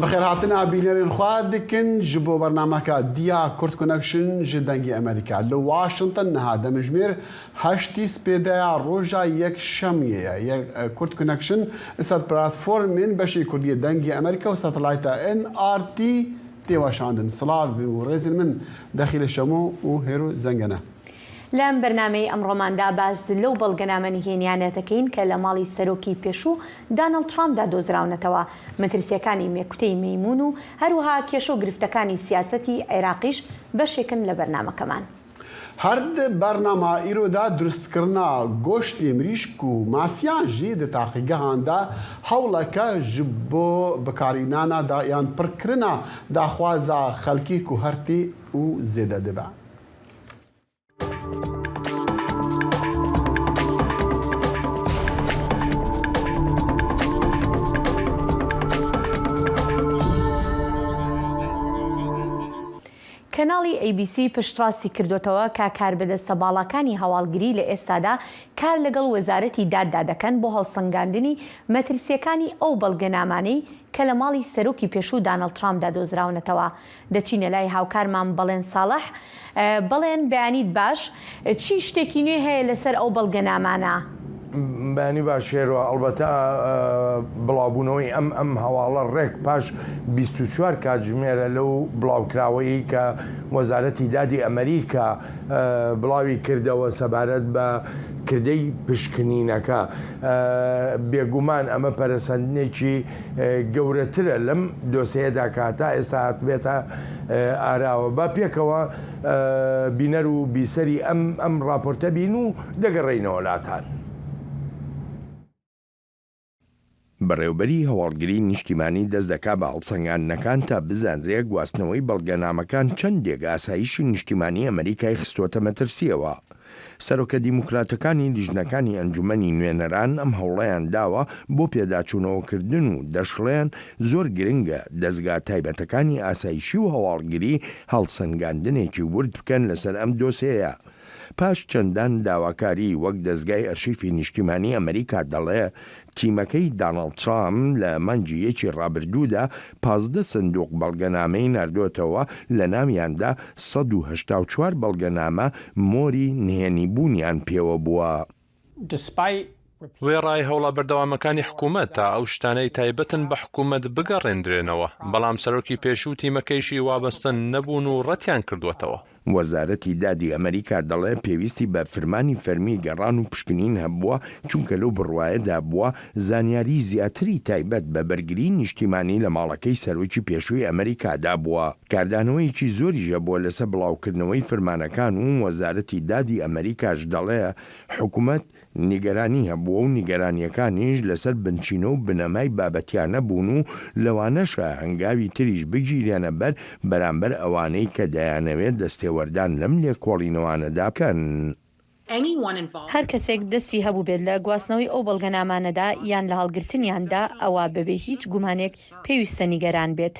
Bixêrhatina bînerên xwe dikin ji bo bernameka Diya Kurd Connection ji Dengê Amerîka li Washington niha demijmêr heştî spêdeya roja yekşemiyê ye. Kurd Connection li ser platformên beşê kurdî yê Dengê Amerîka û satelayta NRT tê weşandin. Silav û rêzên min Dexîlê Şemo û Hêro Zengene. لەم بەرنامەی ئەمڕۆماندا باس لەو بەڵگەنامە نهێنیانە دەکەین کە لە ماڵی سەرۆکی پێشوو دانڵد ترامپدا دۆزراونەتەوە، مەترسییەکانی مێکوتەی مەیموون و هەروەها کێشە و گرفتەکانی سیاسەتی عێراقیش بەشێکن لە بەرنامەکەمان. هەر di bernama îro de dirustkirina goştê mirîşk û masiyan jî di taqîgehan de hewleke ji bo bikarînana da yan pirkirina daxwaza xelkê ku her tê û zêde dibe. کەناڵی ئەی بی سی پشتڕاستی کردۆتەوە کە کاربەدەستە باڵاکانی هەواڵگری لە ئێستادا کار لەگەڵ وەزارەتی داددا دەکەن بۆ هەڵسەنگاندنی مەترسییەکانی ئەو بەڵگەنامانەی کە لە ماڵی سەرۆکی پێشوو دانڵد ترامپدا دۆزراونەتەوە. دەچینە لای هاوکارمان بەڵێن ساڵح. بەڵێن بەیانیت باش، چی شتێکی نوێ هەیە لەسەر ئەو بەڵگەنامانە؟ بەیانی باش شێرۆ، ئەڵبەتە بڵاوبوونەوەی ئەم ئەم هەواڵە ڕێک پاش 24 کاتژمێرە لەو بڵاوکراوەی کە وەزارەتی دادی ئەمریکا بڵاوی کردەوە سەبارەت بە کردەی پشکنینەکە. بێگومان ئەمە پەرەسەندنێکی گەورەترە لەم دۆسێیەدا کە هەتا ئێستا هاتبێتە ئاراوە. با پێکەوە بینەر و بیسەری ئەم ئەم ڕاپۆرتە بین و دەگەڕێینەوە لاتان. بەڕێوبەری هەواڵگری نیشتیمانی دەست دەکا بە هەڵسەنگاندنەکان تا بزانرێ گواستنەوەی بەڵگەنامەکان چەندێک ئاسایشی نیشتیمانی ئەمەریکای خستۆتە مەترسییەوە. سەرۆکە دیموکراتەکانی لیژنەکانی ئەنجومەنی نوێنەران ئەم هەوڵەیان داوە بۆ پێداچوونەوەکردن و دەشڵێن زۆر گرنگە دەزگا تایبەتەکانی ئاسایشی و هەواڵگری هەڵسەنگاندنێکی ورد بکەن لەسەر ئەم دۆسێیە. پاش چەندان داواکاری وەک دەزگای ئەرشیفی نیشتیمانی ئەمریکا دەڵێ تیمەکەی داناڵد ترامپ لە مانگی یەکی ڕابردوودا 15 سندوق بەڵگەنامەی ناردۆتەوە لەناویاندا 184 بەڵگەنامە مۆری نهێنیبوونیان پێوە بووە. وێڕای هەوڵە بەردەوامەکانی حکومەت تا ئەو شتانەی تایبەتن بە حکومەت بگەڕێندرێنەوە، بەڵام سەرۆکی پێشوو و تیمەکەیشی وابەستە نەبوون و ڕەتیان کردووەتەوە. وەزارەتی دادی ئەمەریکا دەڵێ پێویستی بە فرمانی فەرمی گەڕان و پشکنین هەبووە، چونکە لەو بڕوایەدا بووە زانیاری زیاتری تایبەت بە بەرگری نیشتیمانی لە ماڵەکەی سەرۆکی پێشووی ئەمەریکادا بووە. کاردانەوەیەکی زۆریش هەبووە لەسەر بڵاوکردنەوەی فرمانەکان و وەزارەتی دادی ئەمەریکاش دەڵێ حکومەت نیگەرانی هەبووە و نیگەرانییەکانیش لەسەر بنچینە و بنەمای بابەتیانە بوون و لەوانەشە هەنگاوی تریش بگیرێنە بەر بەرامبەر ئەوانەی کە دەیانەوێت دەستێوەردان لەم لێکۆڵینەوانەدا بکەن. هەر کەسێک دەستی هەبووبێت لە گواستنەوەی ئەو بەڵگەنامانەدا یان لە هەڵگرتنیاندا، ئەوا بەبێ هیچ گومانێک پێویستە نیگەران بێت.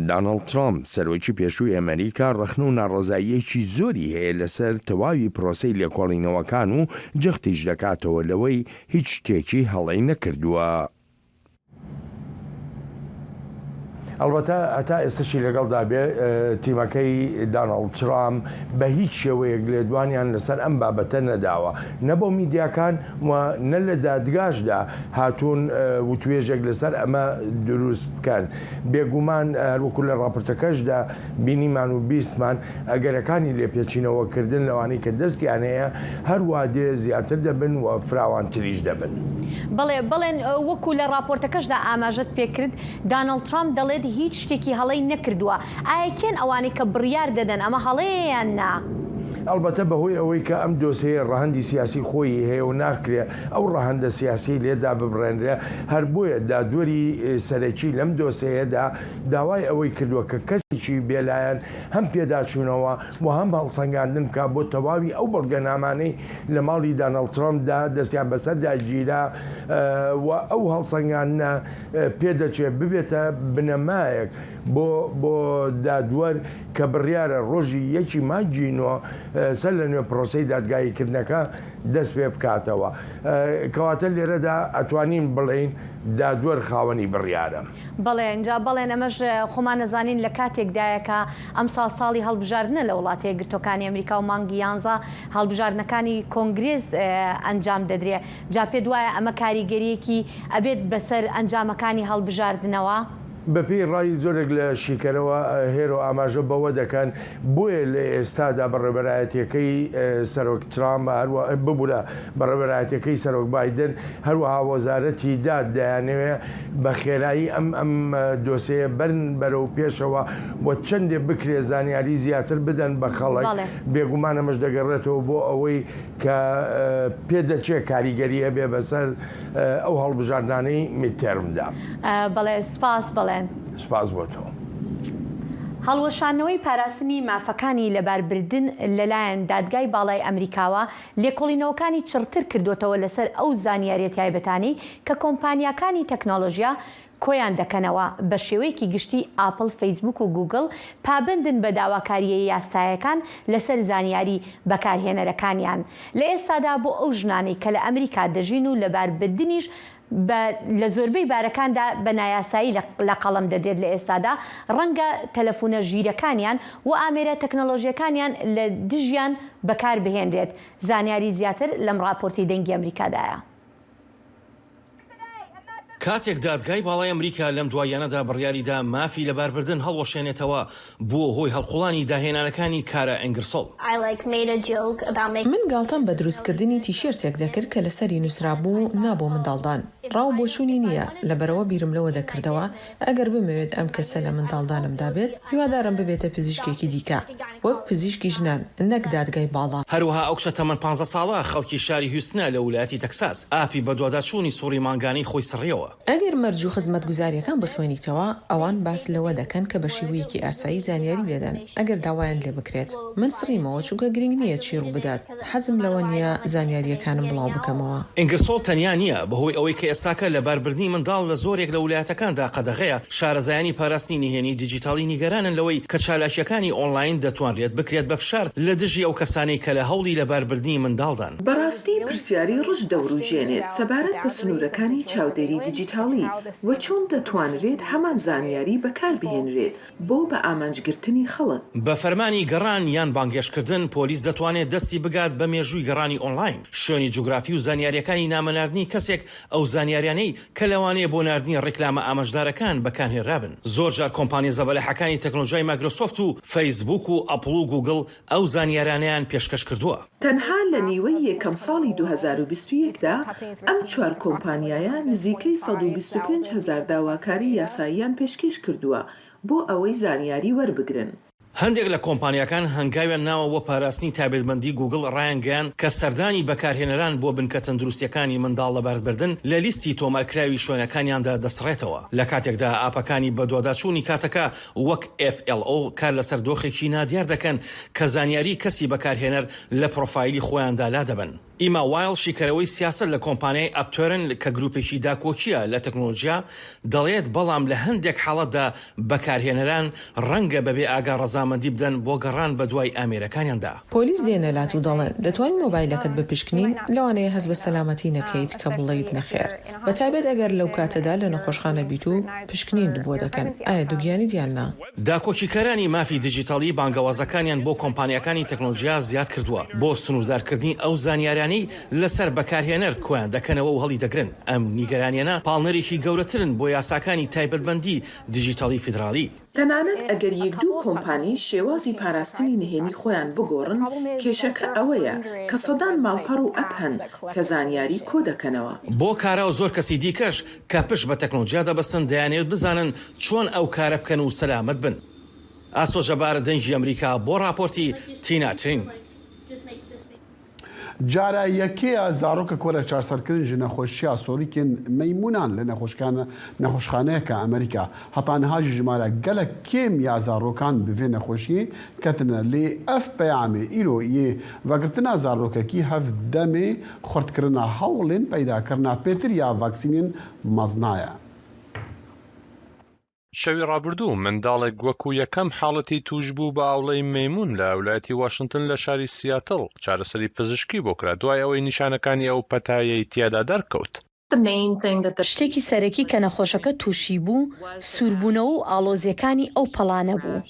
دانڵد ترامپ، سەرۆکی پێشووی ئەمەریکا ڕەخنە و ناڕەزاییەکی زۆری هەیە لەسەر تەواوی پرۆسەی لێکۆڵینەوەکان و جەختیش دەکاتەوە لەوەی هیچ شتێکی هەڵەی نەکردووە. ئەڵبەتە هەتا ئێستەشی لەگەڵدا بێ تیمەکەی داناڵد ترامپ بە هیچ شێوەیەک لێدوانیان لەسەر ئەم بابەتە نەداوە، نە بۆ میدیاکان و نە لە دادگاشدا هاتوون وتوێژێک لەسەر ئەمە دروست بکەن. بێگومان هەروەکو لە ڕاپۆرتەکەشدا بینیمان و بیستمان ئەگەرەکانی لێپێچینەوەکردن لەوانەی کە دەستیان هەیە هەروا دێ زیاتر دەبن و فراوانتریش دەبن. بەڵێ بەڵێن وەکو لە ڕاپۆرتەکەشدا ئاماژەت پێکرد دانڵد ترامپ دەڵێت هیچ شتێکی هەڵەی نەکردووە، ئایا کێن ئەوانەی کە بڕیار دەدەن ئەمە هەڵەیە یان نا؟ ئەڵبەتە بەهۆی ئەوەی کە ئەم دۆسێیە ڕەهەندی سیاسی خۆیی هەیە و ناکرێ ئەو ڕەهەندە سیاسیەی لێ داببڕێنرێ، هەر بۆیە دادوەری سەرەکی لەم دۆسێیەدا داوای ئەوەی کردووە کە کەسێکی بێلایەن هەم پێداچوونەوە و هەم هەڵسەنگاندن بکات بۆ تەواوی ئەو بەڵگەنامانەی لە ماڵی داناڵد ترەمپدا دەستیان بەسەردا گیرا و ئەو هەڵسەنگاندنە پێدەچێت ببێتە بنەمایەک بۆ بۆ دادوەر کە بڕیارە ڕۆژی یەکی مانگی نۆ. سەر لە نوێ پرۆسەی دادگاییکردنەکە دەست پێ بکاتەوە. کەواتە لێرەدا ئەتوانین بڵێین دادوەر خاوەنی بڕیارە. بەڵێ ئینجا بەڵێن ئەمەش خۆمان ئەزانین لە کاتێکدایە کە ئەمساڵ ساڵی هەڵبژاردنە لە وڵاتە یەکگرتووەکانی ئەمریکا و مانگی یانزە هەڵبژاردنەکانی کۆنگرێس ئەنجام دەدرێ جا پێت وایە ئەمە کاریگەریەکی ئەبێت بەسەر ئەنجامەکانی هەڵبژاردنەوە؟ بەپێی ڕای زۆرێک لە شیکەرەوە هێرۆ ئاماژە بەوە دەکەن بۆیە لە ئێستادا بەڕێوبەرایەتیەکەی سەرۆک ترامپ هەروە ببورە بەڕێوبەرایەتیەکەی سەرۆک بایدن هەروەها وەزارەتی داد دەیانەوێ بە خێرایی ئەم ئەم دۆسێیە بەرن بەرەو پێشەوە و چەندێ بکرێ زانیاری زیاتر بدەن بە خەڵک بەڵێ. بێگومان ئەمەش دەگەڕێتەوە بۆ ئەوەی کە پێدەچێ کاریگەری هەبێ بەسەر ئەو هەڵبژاردنانەی میدتێرمدا. بەڵێ سوپاس بەڵێن. سوپاس بۆ تۆ. هەڵوەشاندنەوەی پاراستنی مافەکانی لەباربردن لەلایەن دادگای باڵای ئەمریکاوە لێکۆڵینەوەکانی چڕتر کردۆتەوە لەسەر ئەو زانیاریە تایبەتانەی کە کۆمپانیاکانی تەکنۆلۆژیا کۆیان دەکەنەوە، بە شێوەیەکی گشتی ئاپڵ، فەیسبوک و گوگڵ پابەندن بە داواکارییە یاسایەکان لەسەر زانیاری بەکارهێنەرەکانیان. لە ئێستادا بۆ ئەو ژنانەی کە لە ئەمریکا دەژین و لەباربردنیش بە لە زۆربەی بارەکاندا بە نایاسایی لە قەڵەم دەدرێت لە ئێستادا ڕەنگە تەلەفونە ژیرەکانیان و ئامێرە تەکنەڵۆژیەکانیان لە دژیان بەکار بهێنرێت. زانیاری زیاتر لەم ڕاپۆرتەی دەنگی ئەمریکادایە. کاتێک دادگای باڵای ئەمریکا لەم دواییانەدا بڕیاریدا مافی لەباربردن هەڵوەشێنێتەوە، بووە هۆی هەڵقوڵانی داهێنانەکانی کارا ئینگرسۆڵ. من گاڵتەم بە دروستکردنی تیشێرتێک دەکرد کە لەسەری نووسرابوو نا بۆ منداڵدان. ڕا و بۆچوونی نییە، لەبەرئەوە بیرم لەوە دەکردەوە ئەگەر بمەوێت ئەم کەسە لە منداڵدانمدا بێت، هیوادارم ببێتە پزیشکێکی دیکە، وەک پزیشکی ژنان، نەک دادگای باڵا. هەروەها ئەو کچە تەمەن پانزە ساڵە خەڵکی شاری هیوستنە لە ولایەتی تەکساس، ئاپی بەدواداچوونی سوڕی مانگانەی خۆی سڕیەوە. ئەگەر مەرج و خزمەتگوزارییەکان بخوێنیتەوە، ئەوان باس لەوە دەکەن کە بە شێوەیەکی ئاسایی زانیاری دەدەن ئەگەر داوایان لێبکرێت. من سڕیمەوە چونکە گرنگ نییە چی ڕووبدات، حەزم لەوە نییە زانیارییەکانم بڵاوبکەمەوە. ئینگرسۆڵ تەنیا نییە، بەهۆی ئەوەی کە ئێستاکە لەباربردنی منداڵ لە زۆرێک لە ولایەتەکاندا قەدەغەیە، شارەزایانی پاراستنی نهێنی دیجیتاڵی نیگەرانن لەوەی کە چالاکییەکانی ئۆنلاین دەتوانرێت بکرێت بە فشار لە دژی ئەو کەسانەی کە لە هەوڵی لەباربردنی منداڵدان. بەڕاستی پرسیاری ڕژد دەوروژێنێت سەبارەت بە سنوورەکانی چاودێری دیجیتاڵی و چۆن دەتوانرێت هەمان زانیاری بەکاربهێنرێت بۆ بە ئامانجگرتنی خەڵک. بە فەرمانی گەڕان یان بانگهێشتکردن، پۆلیس دەتوانێت دەستی بگات بە مێژووی گەڕانی ئۆنلاین، شوێنی جوگرافی و زانیارییەکانی نامەناردنی کەسێک، ئەو زانیاریانەی کە لەوانەیە بۆ ناردنی ڕیکلامە ئامانجدارەکان بەکانهێنرابن. زۆرجار کۆمپانیە زەبەلاحەکانی تەکنۆلۆژیای مایکرۆسۆفت و فەیسبووک و ئەپڵ و گووگڵ ئەو زانیارانەیان پێشکەش کردووە. تەنها لە نیوەی یەکەم ساڵی 2021 دا ئەم چوار کۆمپانیایە نزیکەی 125 هەزار داواکاری یاساییان پێشکێش کردووە بۆ ئەوەی زانیاری وەربگرن. هەندێک لە کۆمپانیاکان هەنگاویان ناوە بۆ پاراستنی تایبەتمەندی گووگڵ ڕایانگەیاند کە سەردانی بەکارهێنەران بۆ بنکە تەندروستییەکانی منداڵ لەباربردن لە لیستی تۆمارکراوی شوێنەکانیاندا دەسڕێتەوە لە کاتێکدا ئاپەکانی بەدواداچوونی کاتەکە وەک FLO کار لەسەر دۆخێکی نادیار دەکەن کە زانیاری کەسی بەکارهێنەر لە پرۆفایلی خۆیاندا لادەبەن. ئیما وایڵ شیکەرەوەی سیاسەت لە کۆمپانیای ئەپتێرن کە گروپێکی داکۆکییە لە تەکنۆلۆژیا، دەڵێت بەڵام لە هەندێک حاڵەتدا بەکارهێنەران ڕەنگە بەبێ ئاگا ڕەزامەندی بدەن بۆ گەڕان بەدوای ئامێرەکانیاندا. پۆلیس دێنە لات و دەڵێن، دەتوانین مۆبایلەکەت بپشکنین؟ لەوانەیە هەست بە سەلامەتی نەکەیت کە بڵێیت نەخێر. بەتایبەت ئەگەر لەو کاتەدا لە نەخۆشخانە بیت و پشکنینت بۆ دەکەن، ئایا دووگیانیت یان نا. داکۆکیکەرانی مافی دیجیتاڵی بانگەوازەکانیان بۆ کۆمپانیاکانی تەکنۆلۆژیا زیاد کردووە بۆ سنووردارکردنی ئەو زانیاریانەی لەسەر بەکارهێنەر کۆیان دەکەنەوە و هەڵیدەگرن. ئەم نیگەرانیانە پاڵنەرێکی گەورەترن بۆ یاساکانی تایبەتمەندی دیجیتاڵی فیدراڵی. تەنانەت ئەگەر یەک دوو کۆمپانی شێوازی پاراستنی نهێنی خۆیان بگۆڕن، کێشەکە ئەوەیە کە سەدان ماڵپەڕ و ئەپ هەن کە زانیاری کۆدەکەنەوە. بۆ کارا و زۆر کەسی دیکەش کە پشت بە تەکنۆلۆژیا دەبەستن دەیانەوێت بزانن چۆن ئەو کارە بکەن و سەلامەت بن. ئاسۆ جەبار، دەنگی ئەمریکا، بۆ ڕاپۆرتی تینا ترین. جارە یەکێ زارۆکە کۆرە چارسەرکردن ژ نەخۆشیا سۆریکێن مەیموونان لە نەخۆشخانەیەکە ئەمریکا هەتا نها ژ ژمارە گەلەک کێم یا زارۆکان بڤێ نەخۆشیێ کەتنە لێ ئەف پەیامێ ئیرۆ یێ ڤەگرتنا زارۆکەکی هەف دەمێ خورتکرنا هەوڵێن پەیداکرنا پێتر یا ڤاکسینێن مەزنایە. شەوی ڕابردوو منداڵێک وەکو یەکەم حاڵەتی تووشبوو بە ئاوڵەی مەیموون لە ولایەتی واشنتن لە شاری سیاتڵ چارەسەری پزیشکی بۆ کرا دوای ئەوەی نیشانەکانی ئەو پەتایەی تیادا دەرکەوت. شتێکی سەرەکی کە نەخۆشەکە تووشی بوو، سووربوونەوە و ئاڵۆزییەکانی ئەو پەڵانە بوو.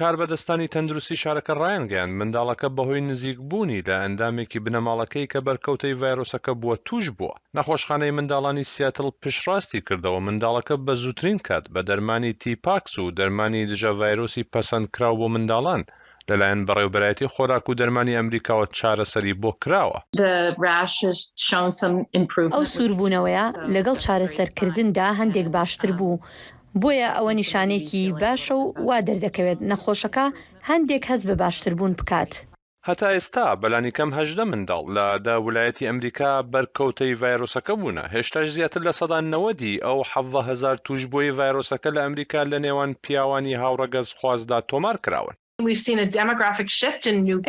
کاربەدەستانی تەندروستی شارەکە ڕایانگەیاند، منداڵەکە بەهۆی نزیکبوونی لە ئەندامێکی بنەماڵەکەی کە بەرکەوتەی ڤایرۆسەکە بووە تووش بووە. نەخۆشخانەی منداڵانی سیاتڵ پشتڕاستی کردەوە منداڵەکە بە زووترین کات بە دەرمانی تیپاکس و دەرمانی دژە ڤایرۆسی پەسەندکراو بۆ منداڵان لەلایەن بەڕێوبەرایەتی خۆراک و دەرمانی ئەمریکاوە چارەسەری بۆ کراوە. ئەو سووربوونەوەیە لەگەڵ چارەسەرکردندا هەندێک باشتر بوو، بۆیە ئەوە نیشانەیەکی باشە و وا دەردەکەوێت نەخۆشەکە هەندێک هەست بە باشتربوون بکات. هەتا ئێستا بەلانیکەم 18 منداڵ لە دە ولایەتی ئەمریکا بەرکەوتەی ڤایرۆسەکە بوونە، هێشتاش زیاتر لە 90% ئەو 17 هەزار تووشبووەی ڤایرۆسەکە لە ئەمریکا لە نێوان پیاوانی هاوڕەگەزخوازدا تۆمار کراون.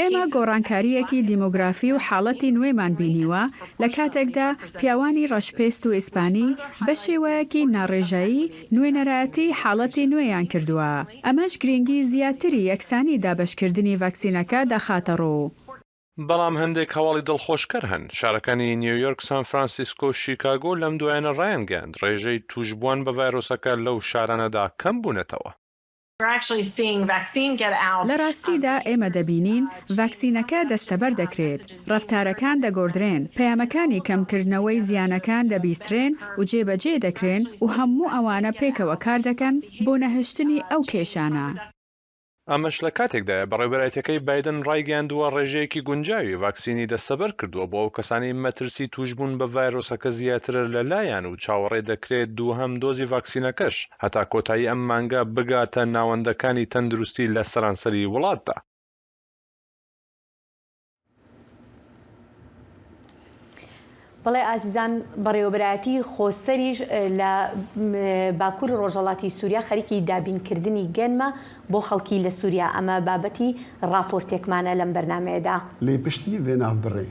ئێمە گۆڕانکارییەکی دیمۆگرافی و حاڵەتی نوێمان بینیوە، لە کاتێکدا پیاوانی ڕەشپێست و ئیسپانی بە شێوەیەکی ناڕێژەیی نوێنەرایەتی حاڵەتی نوێیان کردووە، ئەمەش گرینگی زیاتری یەکسانی دابەشکردنی ڤاکسینەکە دەخاتەڕوو. بەڵام هەندێک هەواڵی دڵخۆشکەر هەن، شارەکانی نیویۆرک، سان فرانسیسکۆ و شیکاگۆ لەم دوایانە ڕایانگەیاند، ڕێژەی تووشبووان بە ڤایرۆسەکە لەو شارانەدا کەمبوونەتەوە. لە ڕاستیدا ئێمە دەبینین ڤاکسینەکە دەستەبەر دەکرێت، ڕەفتارەکان دەگۆڕدرێن، پەیامەکانی کەمکردنەوەی زیانەکان دەبیسترێن و جێبەجێ دەکرێن و هەموو ئەوانە پێکەوە کاردەکەن بۆ نەهێشتنی ئەو کێشانە. ئەمەش لە کاتێکدایە، بەڕێوبەرایەتیەکەی بایدن ڕایگەیاندووە، ڕێژەیەکی گونجاوی ڤاکسینی دەستەبەر کردووە بۆ ئەو کەسانەی مەترسی تووشبوون بە ڤایرۆسەکە زیاترە لەلایان و چاوەڕێ دەکرێت دووهەم دۆزی ڤاکسینەکەش هەتا کۆتایی ئەم مانگە بگاتە ناوەندەکانی تەندروستی لە سەرانسەری وڵاتدا. بەڵێ ئازیزان بەڕێوەبەرایەتی خۆسەریش لە باکوور ڕۆژهەڵاتی سووریا خەریکی دابینکردنی گەنمە بۆ خەڵکی لە سووریا ئەمە بابەتی ڕاپۆرتێکمانە لەم بەرنامەیەدا. لێ پشتی ڤێ ناڤبڕێ.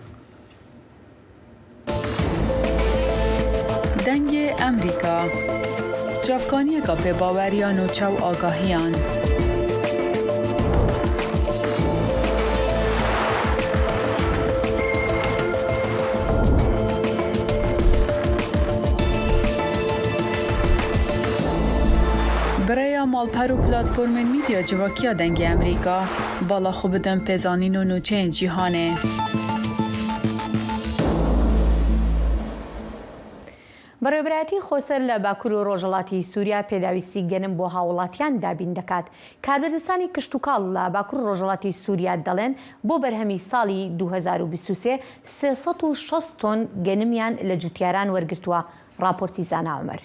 دەنگێ ئەمریکا، چاڤکانیەکا پێباوەر یا نوچە و ئاگاهیان. Bi rêya malper û platformên mîdya civakiya Dengê Amerîka, bala xwe bidin pêzanîn û nûçeyên cîhanê. بەڕێوەبەرایەتی خۆسەر لە باکور و ڕۆژهەڵاتی سوریا پێداویستی گەنم بۆ هاووڵاتیان دابین دەکات. کاربەدەستانی کشتوکاڵ لە باکور و ڕۆژهەڵاتی سوریا دەڵێن بۆ بەرهەمی ساڵی 2023 360 تۆن گەنمیان لە جوتیاران وەرگرتووە. ڕاپۆرتی زانا عومەر.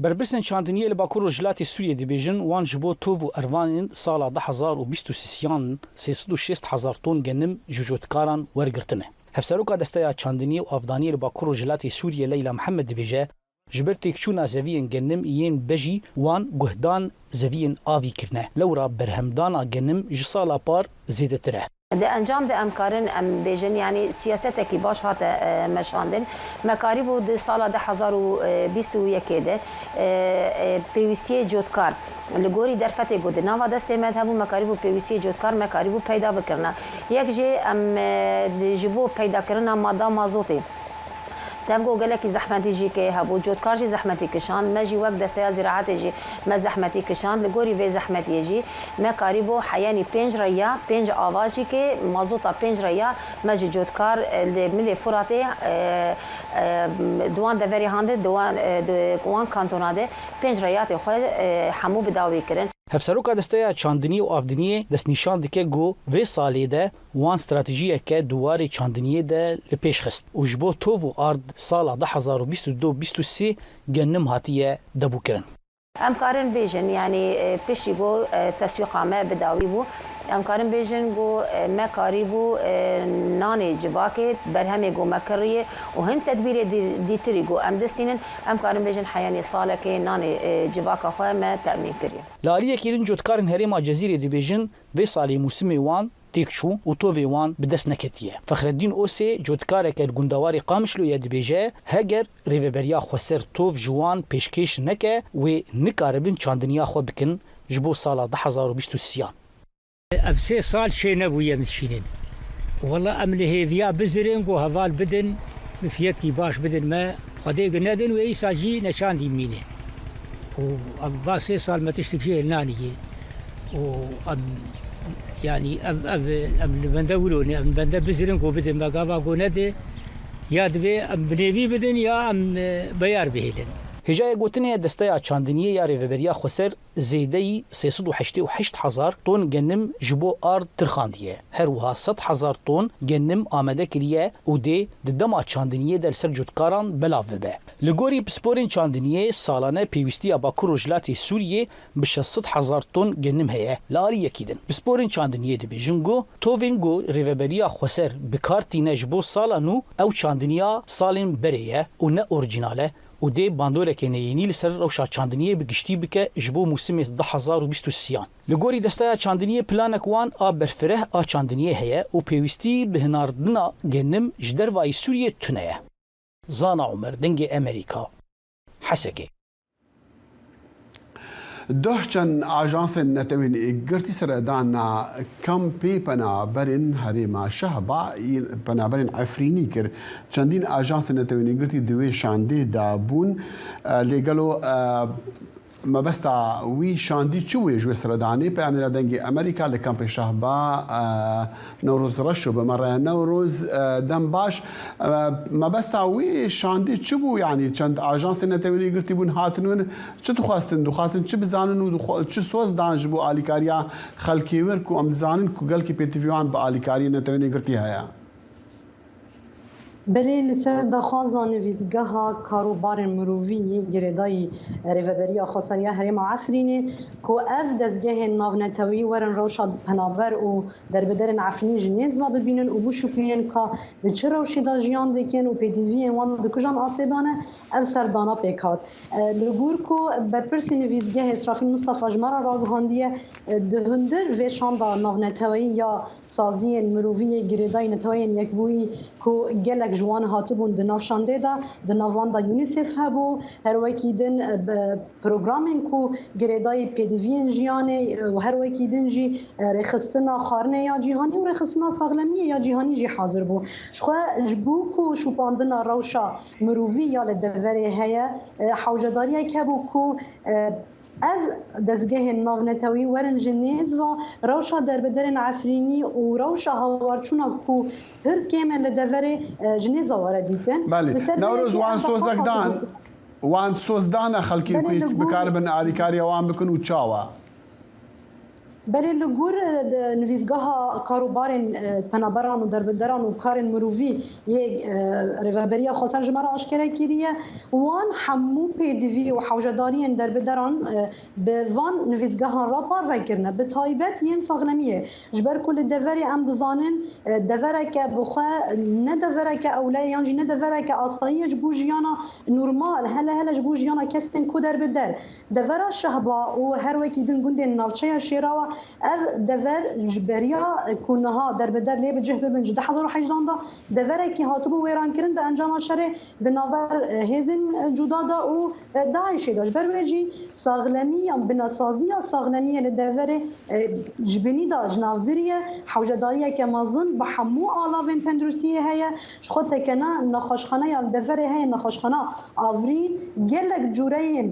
Berpirsên çandiniyê li Bakur Rojhilatê Sûriyê dibêjin wan ji bo tov û ervanên sala 2023 yan 360 hezar ton genim ji cotkaran wergirtine. Hevseroka Desteya Çandiniyê û Avdaniyê li Bakur Rojhilatê Sûriyê Leyla Mihemed dibêje, Ji ber têkçûna zeviyên genim yên bejî wan guhdan zeviyên avî kirine. Lewra berhemdana genim ji sala par zêdetir e. Di encam de em karin em bêjin yanî siyasetekî baş hate meşandin. Me karîbû di sala 2021 de pêwîstiyê cotkar li gorî derfetê ku di nava destê me de hebû me karîbû pêwîstiyê cotkar me karîbû peyda bikirina. Yek jê em ji bo peydakirina mada mazotê Tevgo gelekî zehmetî jî kê hebû, cotkar jî zehmetî kişand, me jî wek Desteya Zîraetê jî me zehmetî kişand, li gorî vê zehmetiyê jî me karîbû heyanî pênc reya, pênc ava jî kê, mazota pênc reya me ji cotkar li milê Furatê di wan deverê han de, di wan kantona de pênc reyatê xwe hemû bi dawî kirin. Hevseroka Desteya Çandiniyê û Avdiniyê destnîşan dike ku vê salê de wan stratejiyeke di warê çandiniyê de li pêş xist û ji bo tov û ard sala 2022 23 genim hatiye debûkirin. Em karin bêjin yanî piştî ku teswîqa me bi dawî bû, em karin bêjin ku me karîbû nanê civakê, berhemê ku me kiriyê û hin tedbîrê dîtirî ku em distînin, em karin bêjin heyanî salekê nanê civaka xwe me temîn kiriye. Li aliyekî din cotkarên herêma Cezîrê dibêjin vê salê mûsimê wan têk çû û tovê wan bi dest neketiye. Fexreddîn Osê cotkareke li gundewarê Qamişlo ye dibêje, Heger Rêveberiya Xweser tov ji wan pêşkêş neke wê nikaribin çandiniya xwe bikin ji bo sala 2023 an. Ev sê sal çê nebûye em dişînin. Wela em li hêviya bizirin ku heval bidin bi fiyetkî baş bidin me. Xwedê gi nedin wê îsa jî neçandî bimîne. Û ev va sê sal me tiştik jê hilnanîye. Û em yanî ev ev em li bende wilo ne em li bende bizirin ku bidin me gava ku nede ya divê em bi nêvî bidin ya em beyar bihêlin. Hêjayê gotinê ye Desteya Çandiniyê ya Rêveberiya Xweser zêdeyî 388 hezar ton genim ji bo ard tirxandiye. Her wiha 100 hezar ton genim amade kiriye û dê di dema çandiniyê de li ser cotkaran belav bibe. Li gorî pisporên çandiniyê salane pêwîstiya Bakur Rojhilatê Sûriyê bi 600 hezar ton genim heye. Li aliyekî din pisporên çandiniyê dibêjin ku tovên ku Rêveberiya Xweser bi kar tîne ji bo sala nû ew çandiniya salên berê ye û ne orîjînal e û dê bandoreke neyênî li ser rewşa çandiniyê bi giştî bike ji bo mûsimê 2023 an. Li gorî Desteya Çandiniyê planek wan a berfireh a çandiniyê heye û pêwîstî bi hinardina genim ji dervayî Sûriyê tune ye. Zana Omer, Dengê Amerîka, Hesekê. Duh çend ajansên Netewên Yekgirtî seredana kampê penaberên herêma Şehba yên penaberên Efrînî kir. Çendîn ajansên Netewên Yekgirtî di wê şandê de bûn. Lê gelo mebesta wî şandî çi bûye ji wê seredanê? Peyamnêra Dengê Amerîka li kampê Şehba Newroz Reşo bi me re ye. Newroz dem baş. Mebesta wê şandê çi bû? Yanî çend ajansên Netewên Yekgirtî bûn hatin wir çi dixwestin? Dixwestin çi bizanin û çi soz dan ji bo alîkariya xelkê wir ku em dizanin ku gelkî pêtivî wan bi alîkariyên Netewên Yekgirtî heye? Belê li ser daxwaza nivîsgeha karûbarên mirovî yê girêdayî Rêveberiya Xweser ya Herêma Efrînê ku ev dezgehên navnetewî werin rewşa penaber û Derbederên Efrînî ji nêz ve bibînin û bişopînin ka di çi rewşê de jiyan dikin û pêdiviyên wan di kujan astê de ne, ev serdana pêk hat. Li gor ku berpirsê nivîsgehê Îsrafîl Mistefa ji me re ragihandiye, di hundir vê şanda navneteweyî ya saziyên mirovî yê girêdayî Neteweyên Yekbûyî ku gelek ji wan hatibûn di nav şandê de, di nav wan de UNICEF hebû, her wekî din Programên ku girêdayî pêdiviyên jiyanê û her wekî din jî Rêxistina Xwarinê ya Cîhanî û Rêxistina Saxlemiyê ya Cîhanî jî hazir bû. Jixwe ji bo ku şopandina rewşa mirovî ya li deverê heye, hewcedariyek hebû ku ev dezgehên navnetewî werin ji nêz ve rewşa derbederên Efrînî û rewşa hawarçûna ku pir kêm e li deverê ji nêz ve were dîtin. Belê. Li ser vê Newroz yekê wan ev daxwaz sozek dan. hatibû. Wan soz dane xelkê Belê ku li gor. bikaribin alîkariya wan bikin û çawa? Belê li gor nivîsgeha karûbarên penaberan û derbideran û karên mirovî yê Rêveberiya Xweser ji me re aşkere kiriye, wan hemû pêdivî û hewcedariyên derbideran bi van nivîsgehan re parve kirine, bi taybet yên saxlemiyê. Ji ber ku li deverê em dizanin devereke bi xwe ne devereke ewle ye yan jî ne devereke asayî ye ji bo jiyana normal, hele hele ji bo jiyana kesên ku der bi der. Devera Şehba û her wekî din gundên navçeya Şêrawa ev dever ji beriya ku niha der bi der lê bi cih bibin ji 2018 de deverekî hatibû wêrankirin di encama şerê di navber hêzên cuda de û DAIŞ'ê de. Ji ber wê jî saxlemî yan binesaziya saxlemiyê li deverê ji binî de ji nav biriye. Hewcedariyeke mezin bi hemû alavên tenduristiyê heye. Ji xwe tekena nexweşxaneya li deverê heye, nexweşxana Avrîn gelek cûreyên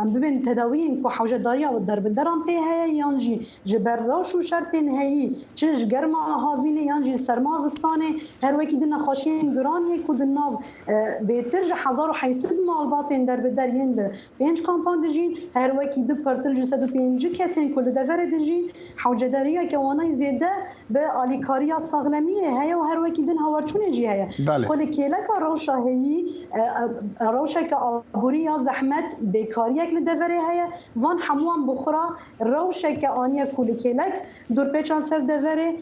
em bibên tedawiyên ku hewcedariya derbinderan pê heye yan jî ji ber rewş û şertên heyî çi ji germa havînê yan jî serma zistanê her wekî din nexweşiyên giran yê ku di nav Bêtir ji 1800 malbatên derbider yên li pênc kampan dijîn, her wekî du pirtir ji 150 kesên ku li deverê dijîn, hewcedariyeke wan a zêde bi alîkariya saxlemiyê heye û her wekî din hawarçûnê jî heye. Ji xwe li kêleka rewşa heyî, rewşeke aborî ya zehmet. bêkariyek li deverê heye. Van hemûan bi xwe re rewşeke aniye ku li kêlek dorpêçan ser deverê,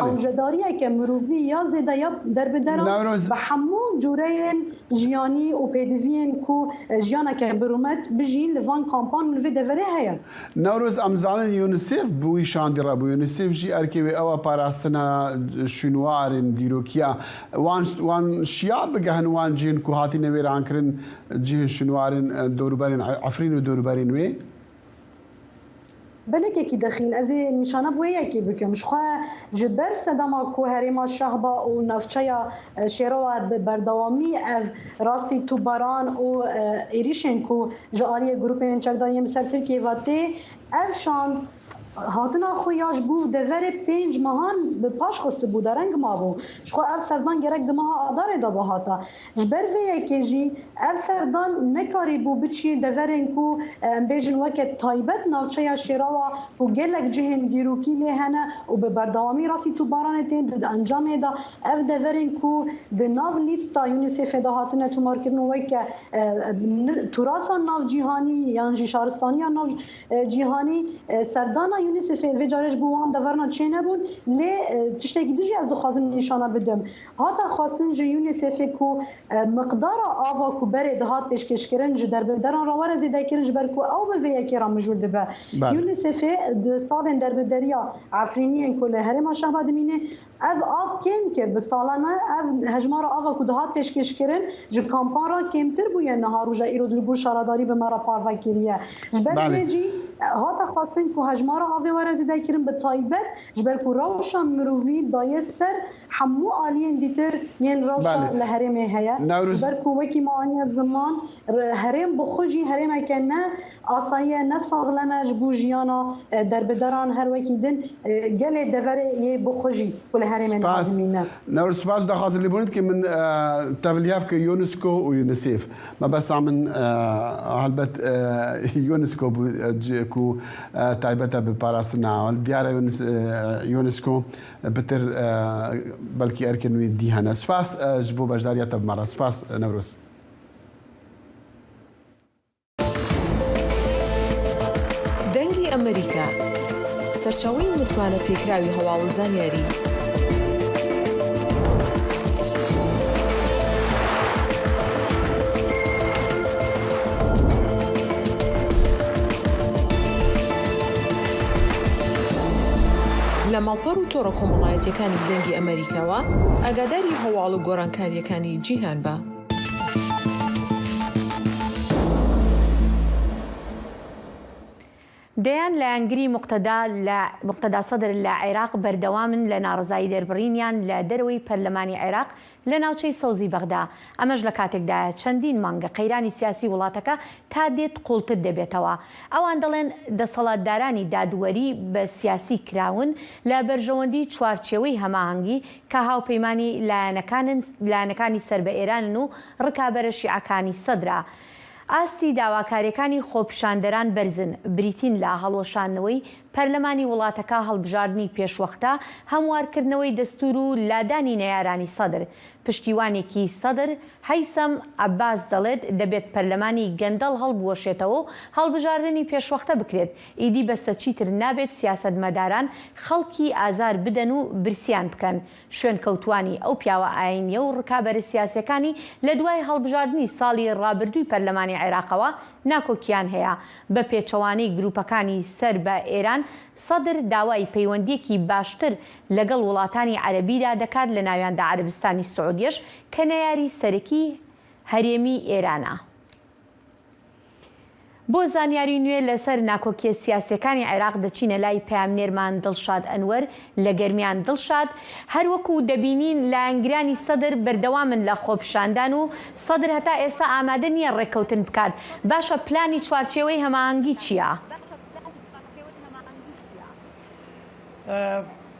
hewcedariyeke mirovî ya zêde ya derbideran bi hemû cûreyên jiyanî û pêdiviyên ku jiyaneke birûmet bijîn li van kampan û li vê deverê heye. Newroz em zanin UNICEF bi wî şandî re bû. UNICEF jî erkê wê ew e parastina şûnwarên dîrokî ya. Wan wan şiya bigehin wan cihên ku hatine wêrankirin cihên şûnwarên dorûberên Efrîn û dorûberên wê. Belekekî dexîn ez ê nîşana bi wê yekê bikim. Ji xwe ji ber sedema ku herêma Şehba û navçeya Şêrowa bi berdewamî ev rastî topbaran û êrîşên ku ji aliyê grûpên çekdar yên bi ser Tirkiyeyê ve tê, ev şand hatina xwe ya ji bo deverê pênc mehan bi paş xistibû, dereng mabû. Ji xwe ev serdan gerek di meha Adarê de bihata. Ji ber vê yekê jî ev serdan nekarîbû biçî deverên ku em bêjin weke taybet navçeya Şêrawa ku gelek cihên dîrokî lê hene û bi berdewamî rastî topbaranê tên di encamê de ev deverên ku di nav lîsta UNICEFê de hatine tomarkirin weke turasa nav cîhanî yan jî şaristaniya nav cîhanî serdana UNICEFê vê carê ji bo wan deverina çênebûn lê tiştekî din jî ez dixwazim nîşana bidim. Hate xwestin ji UNICEFê ku miqdara ava ku berê dihat pêşkêşkirin ji derbederan re were zêdekirin ji ber ku ew bi vê yekê re mijûl dibe. UNICEFê di salên derbederiya Efrîniyên ku li herêma Şehba dimîne ev av kêm kir. Bi salane ev hejmara ava ku dihat pêşkêşkirin ji kampan re kêmtir bûye niha roja îro li gor şaredarî bi me re parve kiriye. Ji ber vê jî hate xwestin ku hejmara avê were zêdekirin bi taybet ji ber ku rewşa mirovî daye ser Hemû aliyên dîtir yên rewşa li herêmê heye. Ji ber ku wekî me aniye ziman, herêm bi xwe jî herêmeke ne asayî ye, ne saxlem e ji bo jiyana derbideran her wekî din gelê deverê yê bi xwe jî ku li herêmê niha dimîne. Newroz spas û daxwazê lêborîn dikim min tevlihev kir UNESCO û UNICEF. Mebesta min helbet UNESCO bû ku taybet e bi parastina diyar e UNESCO. Pitir belkî erkên wî dî hene. Spas ji bo beşdariya te bi me re. Spas Newroz. دەنگی ئەمەریکا، سەرچاوەی متمانە پێکراوی هەواڵ و زانیاری. لە ماڵپەڕ و تۆڕە کۆمەڵایەتیەکانی دەنگی ئەمەریکاوە ئاگاداری هەواڵ و گۆڕانکاریەکانی جیهان بە. دەیان لایەنگری موقتەدا لە موقتەدا سەدر لە عێراق بەردەوامن لە ناڕەزایی دەربڕینیان لە دەرەوەی پەرلەمانی عێراق لە ناوچەی سەوزی بەغدا، ئەمەش لە کاتێکدایە چەندین مانگە قەیرانی سیاسی وڵاتەکە تا دێت قوڵتر دەبێتەوە. ئەوان دەڵێن دەسەڵاتدارانی دادوەری بە سیاسی کراون لە بەرژەوەندی چوارچێوەی هەماهەنگی کە هاوپەیمانی لایەنەکانن لایەنەکانی سەر بە ئێرانن و ڕکابەرە شیعەکانی سەدرە. ئاستی داواکاریەکانی خۆپیشاندەران بەرزن، بریتین لە هەڵوەشاندنەوەی پەرلەمانی وڵاتەکە، هەڵبژاردنی پێشوەختە، هەموارکردنەوەی دەستور و لادانی نەیارانی سەدر. پشتیوانێکی سەدر، هەیسەم عەباس دەڵێت دەبێت پەرلەمانی گەندەڵ هەڵبوەشێتەوە و هەڵبژاردنی پێشوەختە بکرێت، ئیدی بەسە چیتر نابێت سیاسەتمەداران خەڵکی ئازار بدەن و برسیان بکەن. شوێنکەوتووانی ئەو پیاوە ئایینییە و ڕکابەرە سیاسییەکانی لە دوای هەڵبژاردنی ساڵی ڕابردووی پەرلەمانی عێراقەوە ناکۆکییان هەیە. بە پێچەوانەی گرووپەکانی سەر بە ئێران، سەدر داوای پەیوەندییەکی باشتر لەگەڵ وڵاتانی عەرەبیدا دەکات لە ناویاندا عەرەبستانی سعودیەش کە نەیاری سەرەکی هەرێمی ئێرانە. بۆ زانیاری نوێ لەسەر ناکۆکیە سیاسیەکانی عێراق دەچینە لای پەیامنێرمان دڵشاد ئەنوەر لە گەرمیان دڵشاد هەروەکو دەبینین لایەنگرانی سەدر بەردەوامن لە خۆپیشاندان و سەدر هەتا ئێستا ئامادە نیە ڕێککەوتن بکات باشە پلانی چوارچێوەی هەماهەنگی چیە؟